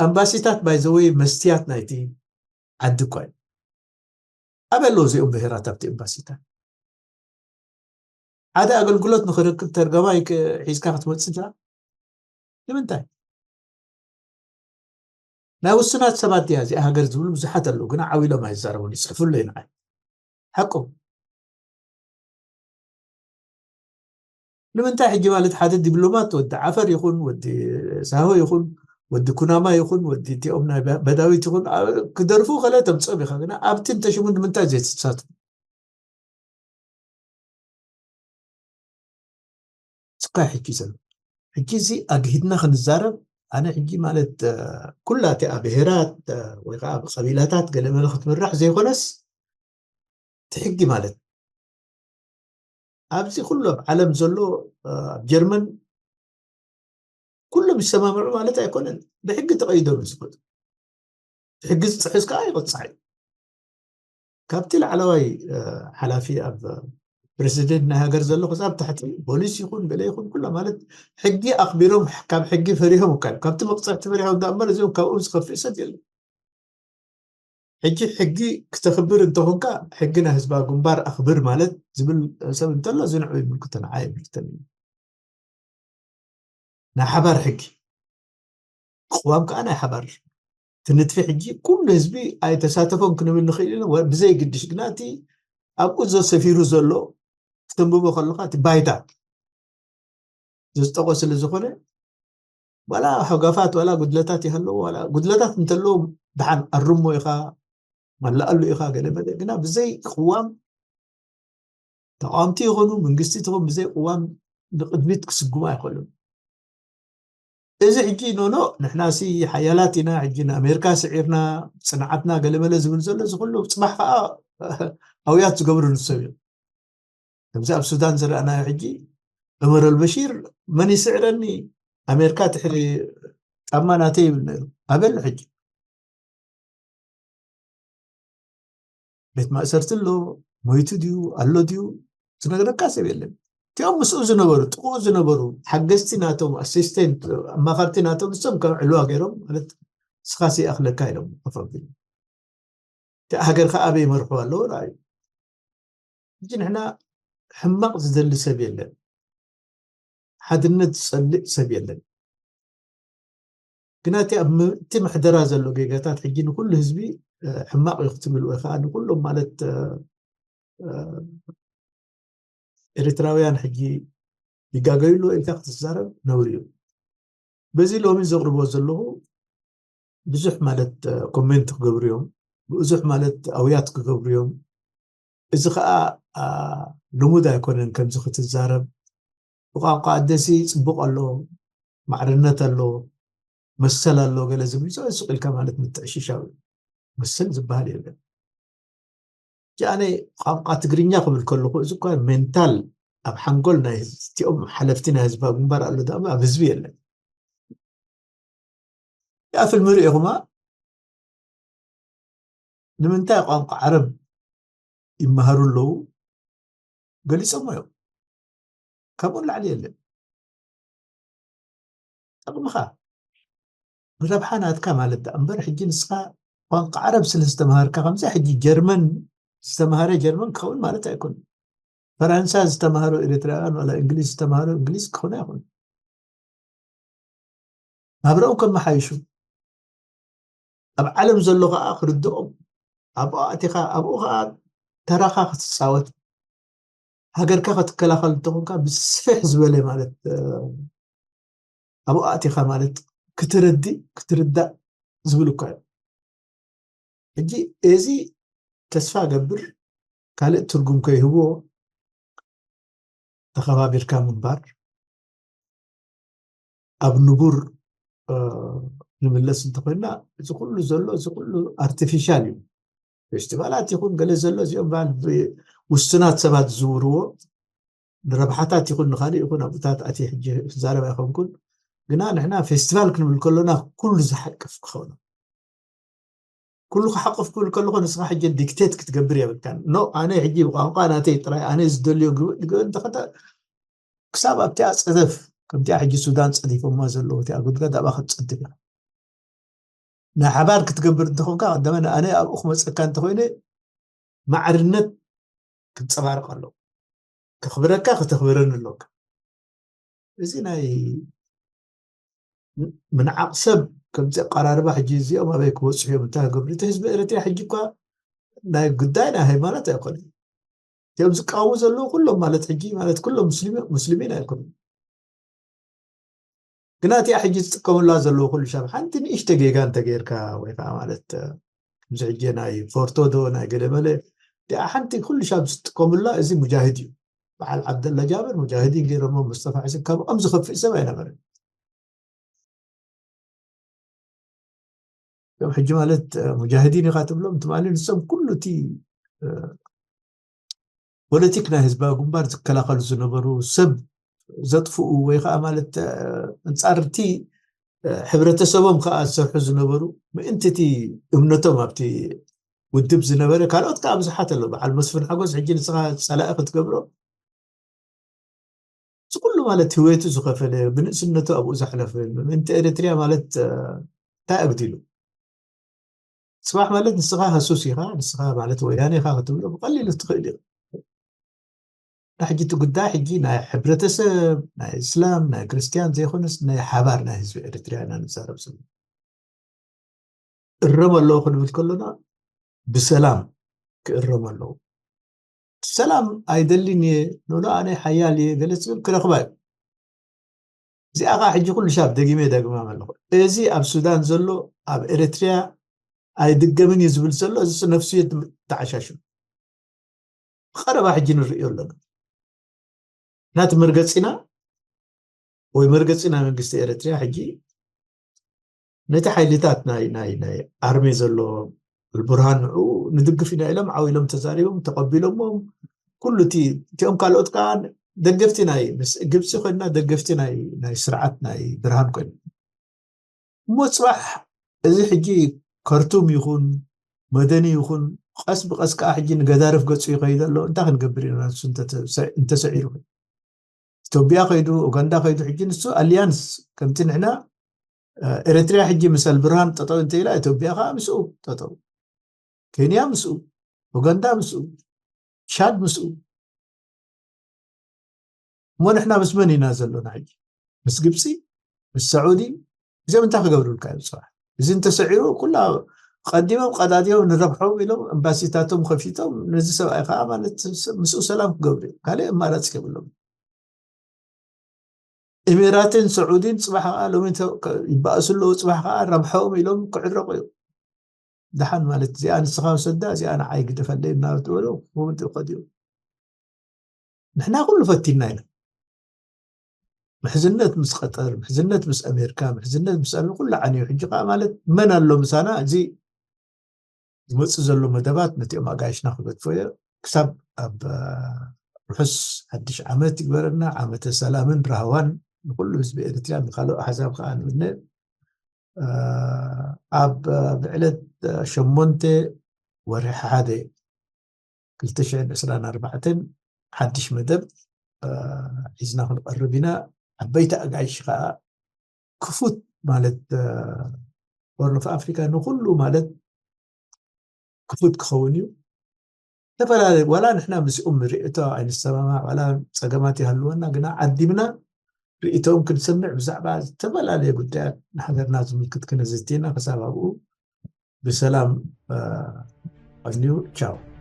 ኣምባሲታት ባይዘወይ መስትያት ናይቲ ዓዲ እኳ እዩ ኣበይ ኣለዉ እዚኦም ብሄራት ኣብቲ ኤምባሲታት ሓደ ኣገልግሎት ንክረክብ ተርገማይ ክ- ሒዝካ ክትመፅእ ዳ ንምንታይ ናይ ውሱናት ሰባት ድያ እዚኣ ሃገር ዝብሉ ብዙሓት ኣለዉ ግና ዓው ኢሎም ኣይዛረቡን ይፅሕፉለይ ንዓይ ሓቆም ንምንታይ ሕጂ ማለት ሓደ ዲፕሎማት ወዲ ዓፈር ይኹን ወዲ ሳሆ ይኹን ወዲ ኩናማ ይኹን ወዲ እቲኦም ናይ በዳዊት ይኹን ክደርፉ ከለ ተምፅኦም ኢኻ ግና ኣብቲ እንተሽሙ ንምንታይ ዘይትሳትፉ? ስካ ሕጂ ዘሎ ሕጂ እዚ ኣግሂድና ክንዛረብ ኣነ ሕጂ ማለት ኩላ እቲኣ ብሄራት ወይ ከዓ ብቀቢላታት ገለመለ ክትምራሕ ዘይኮነስ እቲ ሕጊ ማለት ኣብዚ ኩሉ ኣብ ዓለም ዘሎ ኣብ ጀርመን ኩሎም ይሰማምዑ ማለት ኣይኮነን። ብሕጊ ተቐይዶም ዝፈጡ ሕጊ ዝጥሕስ ከዓ ይቕፃዕ እዩ። ካብቲ ላዕለዋይ ሓላፊ ኣብ ፕሬዚደንት ናይ ሃገር ዘሎ ክሳብ ታሕቲ ፖሊስ ይኹን ገለ ይኹን ኩላ ማለት ሕጊ ኣኽቢሮም ካብ ሕጊ ፈሪሆም እካ ካብቲ መቕፅዕቲ ፈሪሖም ዳ እምበር እዚኦም ካብኦም ዝኸፍእ ሰብ የለን። ሕጂ ሕጊ ክተኽብር እንተኾንካ ሕጊ ናይ ህዝባዊ ግንባር ኣኽብር ማለት ዝብል ሰብ እንተሎ እዚ ንዑ ይምልክቶ ንዓ ይምልክተኒ ናይ ሓባር ሕጊ ቅዋም ከዓ ናይ ሓባር ትንትፊ ሕጂ ኩሉ ህዝቢ ኣይተሳተፎን ክንብል ንኽእል ኢና ብዘይ ግድሽ ግና እቲ ኣብኡ ዘሰፊሩ ዘሎ ክተንብቦ ከለካ እቲ ባይታ ዘዝጠቆ ስለ ዝኾነ ዋላ ሕጋፋት ዋላ ጉድለታት ይሃለዎ ዋላ ጉድለታት እንተለዎ ድሓን ኣርሞ ኢኻ መላኣሉ ኢኻ ገለ መለ ግና ብዘይ ቅዋም ተቃወምቲ ይኾኑ መንግስቲ ትኾን ብዘይ ቅዋም ንቅድሚት ክስጉሙ ኣይኽእሉን። እዚ ሕጂ ኖኖ ንሕናሲ ሓያላት ኢና ሕጂ ንኣሜሪካ ስዒርና ፅንዓትና ገለመለ ዝብል ዘሎ እዚ ኩሉ ፅባሕ ከዓ ኣውያት ዝገብሩ ንሰብ እዮም። ከምዚ ኣብ ሱዳን ዝረኣናዮ ሕጂ ዑመር ኣልበሺር መን ይስዕረኒ ኣሜሪካ ትሕሪ ጫማ ናተይ ይብል ነይሩ ኣበሎ ሕጂ ቤት ማእሰርቲ ኣሎ ሞይቱ ድዩ ኣሎ ድዩ ዝነግረካ ሰብ የለን። እቲኦም ምስኡ ዝነበሩ ጥቕኡ ዝነበሩ ሓገዝቲ ናቶም ኣሲስተንት ኣማኸርቲ ናቶም ንሶም ከም ዕልዋ ገይሮም ማለት ስኻሲ ኣኽለካ ኢሎም ከፍ ኣቢሉ እቲኣ ሃገር ከዓ ኣበይ ይመርሕዋ ኣለዉ ረኣዩ። ሕጂ ንሕና ሕማቕ ዝደሊ ሰብ የለን፣ ሓድነት ዝፀልእ ሰብ የለን። ግና እቲ ኣብ እቲ ምሕደራ ዘሎ ጌጋታት ሕጂ ንኩሉ ህዝቢ ሕማቕ እዩ ክትብል ወይ ከዓ ንኩሎም ማለት ኤርትራውያን ሕጂ ይጋገዩ ኣለዉ ኢልካ ክትዛረብ ነውሪ እዩ። በዚ ሎሚ ዘቕርቦ ዘለኹ ብዙሕ ማለት ኮሜንት ክገብሩ እዮም፣ ብዙሕ ማለት ኣውያት ክገብሩ እዮም። እዚ ከዓ ልሙድ ኣይኮነን ከምዚ ክትዛረብ። ብቋንቋ ኣደሲ ፅቡቕ ኣሎ፣ ማዕርነት ኣሎ፣ መሰል ኣሎ ገለ ዝብል ሱቕ ኢልካ ማለት ምትዕሽሻው እዩ። መሰል ዝበሃል የለን። ኣነ ቋንቋ ትግርኛ ክብል ከለኹ እዚ እኳ ሜንታል ኣብ ሓንጎል ናይ እቲኦም ሓለፍቲ ናይ ህዝባዊ ግንባር ኣሎ ዳ ኣብ ህዝቢ የለን። ያ ፍልሚ ርኢኹማ ንምንታይ ቋንቋ ዓረብ ይመሃሩ ኣለዉ ገሊፆሞ እዮም። ካብኡ ንላዕሊ የለን። ጠቕምኻ ንረብሓ ናትካ ማለት ዳ እምበር ሕጂ ንስኻ ቋንቋ ዓረብ ስለ ዝተምሃርካ ከምዚ ሕጂ ጀርመን ዝተምሃረ ጀርመን ክኸውን ማለት ኣይኮን። ፈረንሳ ዝተምሃሩ ኤርትራውያን ዋላ እንግሊዝ ዝተምሃሩ እንግሊዝ ክኾነ ኣይኮን። ናብረኦም ከመሓይሹ ኣብ ዓለም ዘሎ ከዓ ክርድኦም ኣብኡ ኣእቲኻ ኣብኡ ከዓ ተራኻ ክትፃወት ሃገርካ ክትከላኸል እንተኾንካ ብስፍሕ ዝበለ ማለት ኣብኡ ኣእቲኻ ማለት ክትረድእ ክትርዳእ ዝብል እኳ እዩ። ሕጂ እዚ ተስፋ ገብር ካልእ ትርጉም ከይህብዎ ተኸባቢርካ ምንባር ኣብ ንቡር ንምለስ እንተኮይና እዚ ኩሉ ዘሎ እዚ ኩሉ ኣርቲፊሻል እዩ። ፌስቲቫላት ይኹን ገለ ዘሎ እዚኦም በዓል ውስናት ሰባት ዝዝውርዎ ንረብሓታት ይኹን ንካሊእ ይኹን ኣብታት ኣቲ ሕጂ ክዛረብ ኣይኮንኩን ግና ንሕና ፌስቲቫል ክንብል ከሎና ኩሉ ዝሓቅፍ ክኸውን ኩሉ ክሓቅፍ ክብል ከለኹ ንስኻ ሕጂ ዲክቴት ክትገብር የብልካን ኖ ኣነ ሕጂ ብቋንቋ ናተይ ጥራይ ኣነ ዝደልዮ ግብእ ግብእ እንተኸተ ክሳብ ኣብቲኣ ፀደፍ ከምቲኣ ሕጂ ሱዳን ፀዲፎማ ዘለዉ እቲኣ ጉድጋድ ኣብኣ ክትፀድፍ እያ ናይ ሓባር ክትገብር እንተኾንካ ቀደመ ኣነ ኣብኡ ክመፀካ እንተኮይነ ማዕርነት ክንፀባርቕ ኣለዎ ከኽብረካ ከተኽብረኒ ኣለካ እዚ ናይ ምንዓቕ ሰብ ከምዚ ኣቀራርባ ሕጂ እዚኦም ኣበይ ክበፅሑ እዮም እንታይ ክገብሩ እቲ ህዝቢ ኤርትራ ሕጂ እኳ ናይ ጉዳይ ናይ ሃይማኖት ኣይኮነን እቲኦም ዝቃወሙ ዘለዉ ኩሎም ማለት ሕጂ ማለት ኩሎም ሙስሊሚን ኣይኮኑን ግና እቲኣ ሕጂ ዝጥቀሙላ ዘለዉ ኩሉ ሻብ ሓንቲ ንእሽተ ጌጋ እንተጌርካ ወይ ከዓ ማለት ከምዚ ሕጂ ናይ ፎርቶ ዶ ናይ ገለመለ እቲኣ ሓንቲ ኩሉ ሻብ ዝጥቀሙላ እዚ ሙጃሂድ እዩ። በዓል ዓብደላ ጃብር ሙጃሂዲን ገይሮሞ፣ ሙስጠፋ ሕሰን ካብኦም ዝኸፍእ ሰብ ኣይነበረን። ከም ሕጂ ማለት ሙጃሂዲን ኢኻ ትብሎም ትማሊ ንሶም ኩሉ እቲ ፖለቲክ ናይ ህዝባዊ ግንባር ዝከላኸሉ ዝነበሩ ሰብ ዘጥፍኡ ወይ ከዓ ማለት ኣንፃር እቲ ሕብረተሰቦም ከዓ ዝሰርሑ ዝነበሩ ምእንቲ እቲ እምነቶም ኣብቲ ውድብ ዝነበረ ካልኦት ከዓ ብዙሓት ኣለዉ። በዓል መስፍን ሓጎስ ሕጂ ንስኻ ፀላኢ ክትገብሮ እዚ ኩሉ ማለት ህይወቱ ዝኸፈለ ብንእስነቱ ኣብኡ ዘሕለፈ ምእንቲ ኤርትርያ ማለት እንታይ ኣግዲሉ? ፅባሕ ማለት ንስኻ ሃሱስ ኢኻ፣ ንስኻ ማለት ወያነ ኢኻ ክትብሎ ብቐሊሉ ትኽእል ኢኻ። ሕጂ እቲ ጉዳይ ሕጂ ናይ ሕብረተሰብ ናይ እስላም ናይ ክርስትያን ዘይኮነስ ናይ ሓባር ናይ ህዝቢ ኤርትርያ ኢና ንዛረብ ዘለና። እረም ኣለዎ ክንብል ከሎና ብሰላም ክእረም ኣለዎ። ሰላም ኣይደልን እየ፣ ኖኖ ኣነ ሓያል እየ ገለ ዝብል ክረኽባ እዩ። እዚኣ ከዓ ሕጂ ኩሉ ሻብ ደጊመ ደግማ ኣለኹ። እዚ ኣብ ሱዳን ዘሎ ኣብ ኤርትርያ ኣይድገምን እዩ ዝብል ዘሎ እዚ ነፍስየት ተዓሻሹ። ብቐረባ ሕጂ ንርእዮ ኣለና። ናቲ መርገፂና ወይ መርገፂ ናይ መንግስቲ ኤርትርያ ሕጂ ነቲ ሓይልታት ናይ ናይ ናይ ኣርሜ ዘሎ ብርሃን ንዑ ንድግፍ ኢና ኢሎም ዓው ኢሎም ተዛሪቦም ተቐቢሎሞም። ኩሉ እቲ እቲኦም ካልኦት ከዓ ደገፍቲ ናይ ምስ ግብፂ ኮይና ደገፍቲ ናይ ናይ ስርዓት ናይ ብርሃን ኮይኑ እሞ ፅባሕ እዚ ሕጂ ከርቱም ይኹን መደኒ ይኹን ቀስ ብቀስ ከዓ ሕጂ ንገዳርፍ ገፁ ይኸይድ ኣሎ። እንታይ ክንገብር ኢና ንሱ እንተሰዒሩ ኢትዮጵያ ከይዱ ኡጋንዳ ከይዱ ሕጂ ንሱ ኣሊያንስ ከምቲ ንሕና ኤረትርያ ሕጂ ምስ ኣልብርሃን ጠጠው እንተኢላ ኢትዮጵያ ከዓ ምስኡ ጠጠው፣ ኬንያ ምስኡ፣ ኡጋንዳ ምስኡ፣ ሻድ ምስኡ። እሞ ንሕና ምስ መን ኢና ዘሎና ሕጂ? ምስ ግብፂ፣ ምስ ሰዑዲ? እዚኦም እንታይ ክገብሩልካ እዮም ፅባሕ? እዚ እንተሰዒሩ ኩላ ቀዲሞም ቀዳዲዮም ንረብሖም ኢሎም ኤምባሲታቶም ከፊቶም ነዚ ሰብኣይ ከዓ ማለት ምስኡ ሰላም ክገብሩ እዮም። ካልእ ኣማራፂ የብሎም። ኢሚራትን ሰዑዲን ፅባሕ ከዓ ሎሚ ይባእሱ ኣለዉ። ፅባሕ ከዓ ረብሖም ኢሎም ክዕረቁ እዮም። ደሓን ማለት እዚኣ ንስኻ ውሰዳ እዚኣ ንዓይ ግደፈለይ እናበሉ ክወዱ ይኸዱ እዮም። ንሕና ኩሉ ፈቲና ኢና። ምሕዝነት ምስ ቀጠር፣ ምሕዝነት ምስ ኣሜሪካ፣ ምሕዝነት ምስ ኣሜሪካ ኩሉ ዓንዩ። ሕጂ ከዓ ማለት መን ኣሎ ምሳና? እዚ ዝመፅእ ዘሎ መደባት ነቲኦም ኣጋይሽና ክገድፎ እየ። ክሳብ ኣብ ርሑስ ሓድሽ ዓመት ይግበረና። ዓመተ ሰላምን ራህዋን ንኩሉ ህዝቢ ኤርትራ ንካልኦ ኣሕዛብ ከዓ ንምነ። ኣብ ብዕለት ሸሞንተ ወርሒ ሓደ ክልተ ሽሕን ዕስራን ኣርባዕተን ሓድሽ መደብ ሒዝና ክንቐርብ ኢና። ዓበይቲ ኣጋይሽ ከዓ ክፉት ማለት ሆርን ኦፍ ኣፍሪካ ንኩሉ ማለት ክፉት ክኸውን እዩ። ዝተፈላለዩ ዋላ ንሕና ምስኦም ርእቶ ኣይንሰማማዕ ዋላ ፀገማት ይሃልወና ግና ዓዲምና ርእቶም ክንሰምዕ ብዛዕባ ዝተፈላለየ ጉዳያት ንሃገርና ዝምልክት ክነዘትየና ክሳብ ኣብኡ ብሰላም ኣንዩ ቻው።